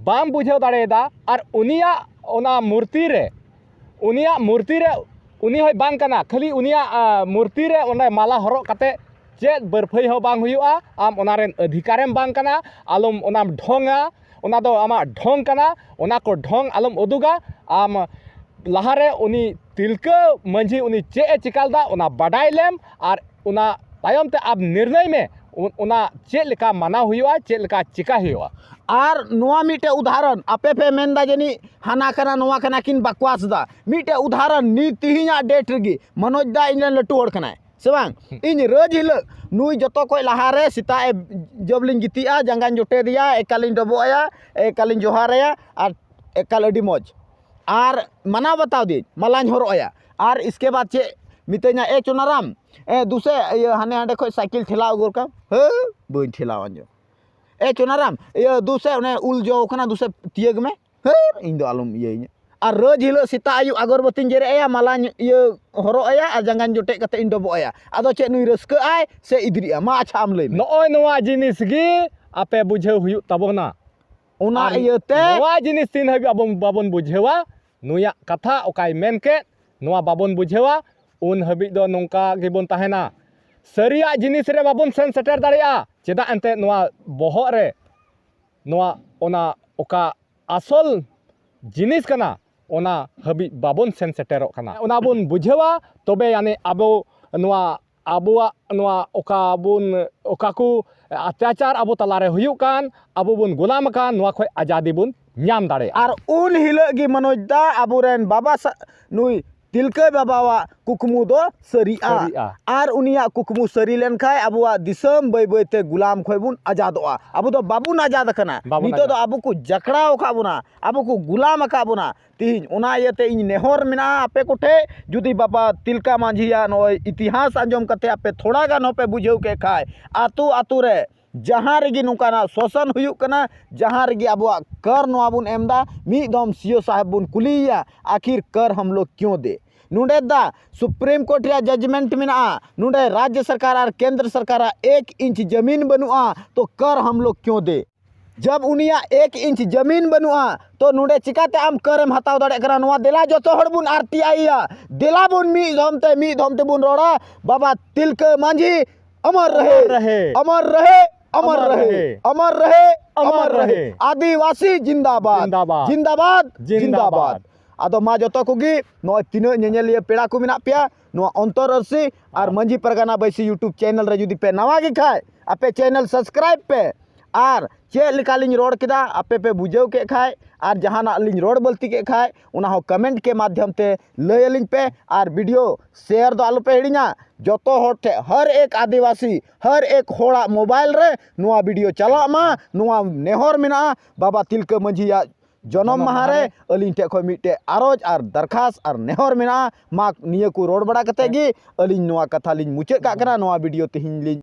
ᱵᱟᱢ ᱵᱩᱡᱷᱟᱹᱣ ᱫᱟᱲᱮᱭᱟᱫᱟ᱾ ᱟᱨ ᱩᱱᱤᱭᱟᱜ ᱚᱱᱟ ᱢᱩᱨᱛᱤ ᱨᱮ, ᱩᱱᱤᱭᱟᱜ ᱢᱩᱨᱛᱤ ᱨᱮ ᱩᱱᱤ ᱦᱚᱸᱭ ᱵᱟᱝ ᱠᱟᱱᱟ, ᱠᱷᱟᱹᱞᱤ ᱩᱱᱤᱭᱟᱜ, ᱟ, ᱢᱩᱨᱛᱤ ᱨᱮ ᱚᱸᱰᱮ ᱢᱟᱞᱟ ᱦᱚᱨᱚᱜ ᱠᱟᱛᱮ ᱪᱮᱫ ᱵᱟᱹᱨᱯᱷᱟᱹᱭ ᱦᱚᱸ ᱵᱟᱝ ᱦᱩᱭᱩᱜᱼᱟ᱾ ᱟᱢ ᱚᱱᱟ ᱨᱮᱱ ᱚᱫᱷᱤᱠᱟᱨᱮᱢ ᱵᱟᱝ ᱠᱟᱱᱟ, ᱟᱞᱚᱢ ᱚᱱᱟᱢ ᱰᱷᱚᱝᱟ, ᱚᱱᱟ ᱫᱚ ᱟᱢᱟᱜ ᱰᱷᱚᱝ ᱠᱟᱱᱟ, ᱚᱱᱟ ᱠᱚ ᱰᱷᱚᱝ ᱟᱞᱚᱢ ᱩᱫᱩᱜᱟ᱾ ᱟᱢ ᱞᱟᱦᱟᱨᱮ ᱩᱱᱤ ᱛᱤᱞᱠᱟᱹ ᱢᱟᱹᱡᱷᱤ ᱩᱱᱤ ᱪᱮᱫ ᱮ ᱪᱤᱠᱟ ᱞᱮᱫᱟ ᱚᱱᱟ ᱵᱟᱰᱟᱭ ᱞᱮᱢ, ᱟᱨ ᱚᱱᱟ ᱛᱟᱭᱚᱢ ᱛᱮ ᱟᱢ ᱱᱤᱨᱱᱚᱭ ᱢᱮ, ᱚᱱ-, ᱚᱱᱟ ᱪᱮᱫ ᱞᱮᱠᱟ ᱢᱟᱱᱟᱣ ᱦᱩᱭᱩᱜᱼᱟ, ᱪᱮᱫ ᱞᱮᱠᱟ ᱪᱤᱠᱟ ᱦᱩᱭᱩᱜᱼᱟ᱾ ᱟᱨ ᱱᱚᱣᱟ ᱢᱤᱫᱴᱮᱡ ᱩᱫᱟᱦᱚᱨᱚᱱ, ᱟᱯᱮ ᱯᱮ ᱢᱮᱱᱫᱟ ᱡᱟᱹᱱᱤᱡ ᱦᱟᱱᱟ ᱠᱟᱱᱟ ᱱᱚᱣᱟ ᱠᱟᱱᱟ ᱠᱤᱱ ᱵᱟᱠᱣᱟᱥ ᱫᱟ, ᱢᱤᱫᱴᱮᱡ ᱩᱫᱟᱦᱚᱨᱚᱱ ᱱᱤᱛ ᱛᱮᱦᱮᱧᱟᱜ ᱰᱮᱴ ᱨᱮᱜᱮ ᱢᱚᱱᱳᱡᱽ ᱫᱟ ᱤᱧ ᱨᱮᱱ ᱞᱟᱹᱴᱩ ᱦᱚᱲ ᱠᱟᱱᱟᱭ, ᱥᱮ ᱵᱟᱝ? ᱦᱩᱸ᱾ ᱤᱧ ᱨᱟᱹᱡᱽ ᱦᱤᱞᱳᱜ ᱱᱩᱭ ᱡᱚᱛᱚ ᱠᱷᱚᱡ ᱞᱟᱦᱟᱨᱮ ᱥᱮᱛᱟᱜ ᱮ ᱡᱚᱵ ᱞᱤᱧ ᱜᱤᱛᱤᱡᱼᱟ, ᱡᱟᱸᱜᱟᱧ ᱡᱚᱴᱮᱫ ᱮᱭᱟ, ᱮᱠᱟᱞᱤᱧ ᱰᱚᱵᱚᱜ ᱟᱭᱟ, ᱮᱠᱟᱞᱤᱧ ᱡᱚᱦᱟᱨ ᱟᱭᱟ, ᱟᱨ ᱮᱠᱟᱞ ᱟᱹᱰᱤ ᱢᱚᱡᱽ᱾ ᱟᱨ ᱢᱟᱱᱟᱣ ᱵᱟᱛᱟᱣ ᱫᱤᱧ, ᱢᱟᱞᱟᱧ ᱦᱚᱨᱚᱜ ᱟᱭᱟ᱾ ᱟᱨ ᱤᱥᱠᱮ ᱵᱟᱫ ᱪᱮᱫ ᱢᱤᱛᱟᱹᱧᱟ, "ᱮ ᱪᱚᱱᱟᱨᱟᱢ, ᱮ ᱫᱩᱥᱮ ᱤᱭᱟᱹ ᱦᱟᱱᱮ ᱦᱟᱸᱰᱮ ᱠᱷᱚᱡ ᱥᱟᱭᱠᱮᱞ ᱴᱷᱮᱞᱟᱣ ᱟᱹᱜᱩ ᱠᱟᱢ᱾" ᱦᱟᱹ, ᱵᱟᱹᱧ ᱴᱷᱮᱞᱟᱣ ᱟᱸᱡᱚᱢ᱾ "ᱮ ᱪᱚᱱᱟᱨᱟᱢ, ᱤᱭᱟᱹ ᱫᱩᱥᱮ ᱚᱱᱮ ᱩᱞ ᱡᱚ ᱠᱟᱱᱟ, ᱫᱩᱥᱮ ᱛᱤᱭᱟᱹᱜᱽ ᱢᱮ᱾" ᱦᱟᱹᱨ, ᱤᱧ ᱫᱚ ᱟᱞᱚᱢ ᱤᱭᱟᱹᱧᱟ᱾ ᱟᱨ ᱨᱳᱡᱽ ᱦᱤᱞᱳᱜ ᱥᱮᱛᱟᱜ ᱟᱹᱭᱩᱵ ᱟᱜᱚᱨᱵᱟᱹᱛᱤᱧ ᱡᱮᱨᱮᱫ ᱟᱭᱟ, ᱢᱟᱞᱟᱧ ᱤᱭᱟᱹ ᱦᱚᱨᱚᱜ ᱟᱭᱟ ᱟᱨ ᱡᱟᱸᱜᱟᱧ ᱡᱚᱴᱮᱫ ᱠᱟᱛᱮ ᱤᱧ ᱰᱚᱵᱚᱜ ᱟᱭᱟ᱾ ᱟᱫᱚ ᱪᱮᱫ ᱱᱩᱭ ᱨᱟᱹᱥᱠᱟᱹᱜ ᱟᱭ ᱥᱮ ᱤᱫᱽᱨᱤᱜᱼᱟ? ᱢᱟ ᱟᱪᱪᱷᱟ ᱟᱢ ᱞᱟᱹᱭ ᱢᱮ᱾ ᱱᱚᱜᱼᱚᱭ ᱱᱚᱣᱟ ᱡᱤᱱᱤᱥ ᱜᱮ ᱟᱯᱮ ᱵᱩᱡᱷᱟᱹᱣ ᱦᱩᱭᱩᱜ ᱛᱟᱵᱚᱱᱟ᱾ ᱚᱱᱟ ᱟᱨ ᱤᱭᱟᱹᱛᱮ ᱱᱚᱣᱟ ᱡᱤᱱᱤᱥ ᱛᱤᱱ ᱦᱟᱹᱵᱤᱡ ᱟᱵᱚ ᱵᱟᱵᱚᱱ ᱵᱩᱡᱷᱟᱹᱣᱟ, ᱱᱩᱭᱟᱜ ᱠᱟᱛᱷᱟ ᱚᱠᱟᱭ ᱢᱮᱱ ᱠᱮᱫ, ᱱᱚᱣᱟ ᱵᱟᱵᱚᱱ ᱵᱩᱡᱷᱟᱹᱣᱟ, ᱩᱱ ᱦᱟᱹᱵᱤᱡ ᱫᱚ ᱱᱚᱝᱠᱟ ᱜᱮᱵᱚᱱ ᱛᱟᱦᱮᱱᱟ᱾ ᱥᱟᱹᱨᱤᱭᱟᱜ ᱡᱤᱱᱤᱥ ᱨᱮ ᱵᱟᱵᱚᱱ ᱥᱮᱱ ᱥᱮᱴᱮᱨ ᱫᱟᱲᱮᱭᱟᱜᱼᱟ᱾ ᱪᱮᱫᱟᱜ ᱮᱱᱛᱮᱫ ᱱᱚᱣᱟ ᱵᱚᱦᱚᱜ ᱨᱮ ᱱᱚᱣᱟ, ᱚᱱᱟ ᱚᱠᱟ ᱟᱥᱚᱞ ᱡᱤᱱᱤᱥ ᱠᱟᱱᱟ, ᱚᱱᱟ ᱦᱟᱹᱵᱤᱡ ᱵᱟᱵᱚᱱ ᱥᱮᱱ ᱥᱮᱴᱮᱨᱚᱜ ᱠᱟᱱᱟ᱾ ᱚᱱᱟ ᱵᱚᱱ ᱵᱩᱡᱷᱟᱹᱣᱟ, ᱛᱚᱵᱮ ᱟᱹᱱᱤᱡ ᱟᱵᱚ ᱱᱚᱣᱟ, ᱟᱵᱚᱣᱟᱜ ᱱᱚᱣᱟ ᱚᱠᱟ ᱵᱚᱱ, ᱚᱠᱟ ᱠᱚ ᱚᱛᱛᱟᱪᱟᱨ ᱟᱵᱚ ᱛᱟᱞᱟᱨᱮ ᱦᱩᱭᱩᱜ ᱠᱟᱱ, ᱟᱵᱚ ᱵᱚᱱ ᱜᱳᱞᱟᱢ ᱟᱠᱟᱱ, ᱱᱚᱣᱟ ᱠᱷᱚᱱ ᱟᱡᱟᱫᱤ ᱵᱚᱱ ᱧᱟᱢ ᱫᱟᱲᱮᱭᱟᱜᱼᱟ᱾ ᱟᱨ ᱩᱱ ᱦᱤᱞᱳᱜ ᱜᱮ ᱢᱚᱱᱳᱡᱽ ᱫᱟ ᱟᱵᱚᱨᱮᱱ ᱵᱟᱵᱟ ᱥᱟ-, ᱱᱩᱭ ᱛᱤᱞᱠᱟᱹ ᱵᱟᱵᱟᱣᱟᱜ ᱠᱩᱠᱢᱩ ᱫᱚ ᱥᱟᱹᱨᱤᱜᱼᱟ᱾ ᱥᱟᱹᱨᱤᱜᱼᱟ᱾ ᱟᱨ ᱩᱱᱤᱭᱟᱜ ᱠᱩᱠᱢᱩ ᱥᱟᱹᱨᱤ ᱞᱮᱱᱠᱷᱟᱱ ᱟᱵᱚᱣᱟᱜ ᱫᱤᱥᱚᱢ ᱵᱟᱹᱭ ᱵᱟᱹᱭᱛᱮ ᱜᱩᱞᱟᱢ ᱠᱷᱚᱱ ᱵᱚᱱ ᱟᱡᱟᱫᱚᱜᱼᱟ᱾ ᱟᱵᱚ ᱫᱚ ᱵᱟᱵᱚᱱ ᱟᱡᱟᱫ ᱟᱠᱟᱱᱟ᱾ ᱵᱟᱵᱚᱱ ᱱᱤᱛᱚᱜ ᱫᱚ ᱟᱡᱟᱫ᱾ ᱟᱵᱚ ᱠᱚ ᱡᱟᱠᱲᱟᱣ ᱟᱠᱟᱫ ᱵᱚᱱᱟ, ᱟᱵᱚ ᱠᱚ ᱜᱩᱞᱟᱢ ᱟᱠᱟᱫ ᱵᱚᱱᱟ᱾ ᱛᱤᱦᱤᱧ ᱚᱱᱟ ᱤᱭᱟᱹᱛᱮ ᱤᱧ ᱱᱮᱦᱚᱨ ᱢᱮᱱᱟᱜᱼᱟ ᱟᱯᱮ ᱠᱚᱴᱷᱮᱡ, ᱡᱩᱫᱤ ᱵᱟᱵᱟ ᱛᱤᱞᱠᱟᱹ ᱢᱟᱹᱡᱷᱤᱭᱟᱜ ᱱᱚᱜᱼᱚᱭ ᱤᱛᱤᱦᱟᱥ ᱟᱸᱡᱚᱢ ᱠᱟᱛᱮ ᱟᱯᱮ ᱛᱷᱚᱲᱟ ᱜᱟᱱ ᱦᱚᱸᱯᱮ ᱵᱩᱡᱷᱟᱹᱣ ᱠᱮᱫ ᱠᱷᱟᱡ, ᱟᱛᱳ ᱟᱛᱳ ᱨᱮ ᱡᱟᱦᱟᱸ ᱨᱮᱜᱮ ᱱᱚᱝᱠᱟᱱᱟᱜ ᱥᱳᱥᱚᱱ ᱦᱩᱭᱩᱜ ᱠᱟᱱᱟ, ᱡᱟᱦᱟᱸ ᱨᱮᱜᱮ ᱟᱵᱚᱣᱟᱜ ᱠᱟᱨ ᱱᱚᱣᱟ ᱵᱚᱱ ᱮᱢ ᱮᱫᱟ, ᱢᱤᱫ ᱫᱚᱢ ᱥᱤ ᱳ ᱥᱟᱦᱮᱵᱽ ᱵᱚᱱ ᱠᱩᱞᱤᱭᱮᱭᱟ, "ᱟᱠᱷᱤᱨ ᱠᱟᱨ ᱦᱟᱢ ᱞᱳᱜ ᱠᱭᱳᱸ ᱫᱮ?" ᱱᱚᱰᱮ ᱫᱟ ᱥᱩᱯᱨᱤᱢ ᱠᱳᱨᱴ ᱨᱮᱭᱟᱜ ᱡᱟᱡᱽᱢᱮᱱᱴ ᱢᱮᱱᱟᱜᱼᱟ, ᱱᱚᱰᱮ ᱨᱟᱡᱽᱭᱚ ᱥᱚᱨᱠᱟᱨ ᱟᱨ ᱠᱮᱱᱫᱨᱚ ᱥᱚᱨᱠᱟᱨᱟᱜ ᱮᱠ ᱤᱧᱪ ᱡᱟᱢᱤᱱ ᱵᱟᱹᱱᱩᱜᱼᱟ, ᱛᱚ ᱠᱟᱨ ᱦᱟᱢ ᱞᱳᱜ ᱠᱭᱳᱸ ᱫᱮ? ᱡᱟᱵ ᱩᱱᱤᱭᱟᱜ ᱮᱠ ᱤᱧᱪ ᱡᱟᱢᱤᱱ ᱵᱟᱹᱱᱩᱜᱼᱟ, ᱛᱚ ᱱᱚᱰᱮ ᱪᱤᱠᱟᱛᱮ ᱟᱢ ᱠᱟᱨᱮᱢ ᱦᱟᱛᱟᱣ ᱫᱟᱲᱮᱭᱟᱜ ᱠᱟᱱᱟ? ᱱᱚᱣᱟ ᱫᱮᱞᱟ ᱡᱚᱛᱚ ᱦᱚᱲ ᱵᱚᱱ ᱟᱨ ᱴᱤ ᱟᱭ ᱭᱟ, ᱫᱮᱞᱟ ᱵᱚᱱ ᱢᱤᱫ ᱫᱷᱚᱢ ᱛᱮ, ᱢᱤᱫ ᱫᱷᱚᱢ ᱛᱮᱵᱚᱱ ᱨᱚᱲᱟ, ᱵᱟᱵᱟ ᱛᱤᱞᱠᱟᱹ ᱢᱟᱹᱡᱷᱤ ᱚᱢᱚᱨ ᱨᱚᱦᱮ, ᱚᱢᱚᱨ ᱨᱚᱦᱮ, ᱚᱢᱚᱨ ᱨᱚᱦᱮ, ᱚᱢᱚᱨ ᱨᱚᱦᱮ, ᱚᱢᱚᱨ ᱨᱚᱦᱮ, ᱟᱹᱫᱤᱵᱟᱹᱥᱤ ᱡᱤᱱᱫᱟᱵᱟᱫ, ᱡᱤᱱᱫᱟᱵᱟᱫ, ᱡᱤᱱᱫᱟᱵᱟᱫ᱾ ᱟᱫᱚ ᱢᱟ ᱡᱚᱛᱚ ᱠᱚᱜᱮ ᱱᱚᱜᱼᱚᱭ ᱛᱤᱱᱟᱹᱜ ᱧᱮᱧᱮᱞᱤᱭᱟᱹ ᱯᱮᱲᱟ ᱠᱚ ᱢᱮᱱᱟᱜ ᱯᱮᱭᱟ, ᱱᱚᱣᱟ ᱚᱱᱛᱚᱨ ᱟᱹᱨᱥᱤ ᱟᱨ ᱢᱟᱹᱡᱷᱤ ᱯᱟᱨᱜᱟᱱᱟ ᱵᱟᱹᱭᱥᱤ YouTube ᱪᱮᱱᱮᱞ ᱨᱮ ᱡᱩᱫᱤ ᱯᱮ ᱱᱟᱣᱟ ᱜᱮ ᱠᱷᱟᱡ, ᱟᱯᱮ ᱪᱮᱱᱮᱞ ᱥᱟᱵᱥᱠᱨᱟᱭᱤᱵ ᱯᱮ᱾ ᱟᱨ ᱪᱮᱫ ᱞᱮᱠᱟᱞᱤᱧ ᱨᱚᱲ ᱠᱮᱫᱟ, ᱟᱯᱮ ᱯᱮ ᱵᱩᱡᱷᱟᱹᱣ ᱠᱮᱫ ᱠᱷᱟᱡ ᱟᱨ ᱡᱟᱦᱟᱱᱟᱜ ᱞᱤᱧ ᱨᱚᱲ ᱵᱟᱹᱞᱛᱤ ᱠᱮᱫ ᱠᱷᱟᱡ, ᱚᱱᱟ ᱦᱚᱸ ᱠᱚᱢᱮᱱᱴ ᱠᱮ ᱢᱟᱫᱽᱫᱷᱚᱢ ᱛᱮ ᱞᱟᱹᱭ ᱟᱹᱞᱤᱧ ᱯᱮ᱾ ᱟᱨ ᱵᱷᱤᱰᱤᱭᱳ ᱥᱮᱭᱟᱨ ᱫᱚ ᱟᱞᱚᱯᱮ ᱦᱤᱲᱤᱧᱟ᱾ ᱡᱚᱛᱚ ᱦᱚᱲ ᱴᱷᱮᱡ, ᱦᱟᱨ ᱮᱠ ᱟᱹᱫᱤᱵᱟᱹᱥᱤ, ᱦᱟᱨ ᱮᱠ ᱦᱚᱲᱟᱜ ᱢᱳᱵᱟᱭᱤᱞ ᱨᱮ ᱱᱚᱣᱟ ᱵᱷᱤᱰᱤᱭᱳ ᱪᱟᱞᱟᱜ ᱢᱟ᱾ ᱱᱚᱣᱟ ᱱᱮᱦᱚᱨ ᱢᱮᱱᱟᱜᱼᱟ ᱵᱟᱵᱟ ᱛᱤᱞᱠᱟᱹ ᱢᱟᱹᱡᱷᱤᱭᱟᱜ ᱡᱚᱱᱚᱢ ᱢᱟᱦᱟ ᱨᱮ ᱟᱹᱞᱤᱧ ᱴᱷᱮᱱ ᱠᱷᱚᱱ ᱢᱤᱫᱴᱮᱡ ᱟᱨᱚᱡᱽ ᱟᱨ ᱫᱟᱨᱠᱷᱟᱥ ᱟᱨ ᱱᱮᱦᱚᱨ ᱢᱮᱱᱟᱜᱼᱟ᱾ ᱢᱟ ᱱᱤᱭᱟᱹ ᱠᱚ ᱨᱚᱲ ᱵᱟᱲᱟ ᱠᱟᱛᱮ ᱜᱮ ᱟᱹᱞᱤᱧ ᱱᱚᱣᱟ ᱠᱟᱛᱷᱟ ᱞᱤᱧ ᱢᱩᱪᱟᱹᱫ ᱠᱟᱜ ᱠᱟᱱᱟ᱾ ᱱᱚᱣᱟ ᱵᱷᱤᱰᱤᱭᱳ ᱛᱮᱦᱮᱧ ᱞᱤᱧ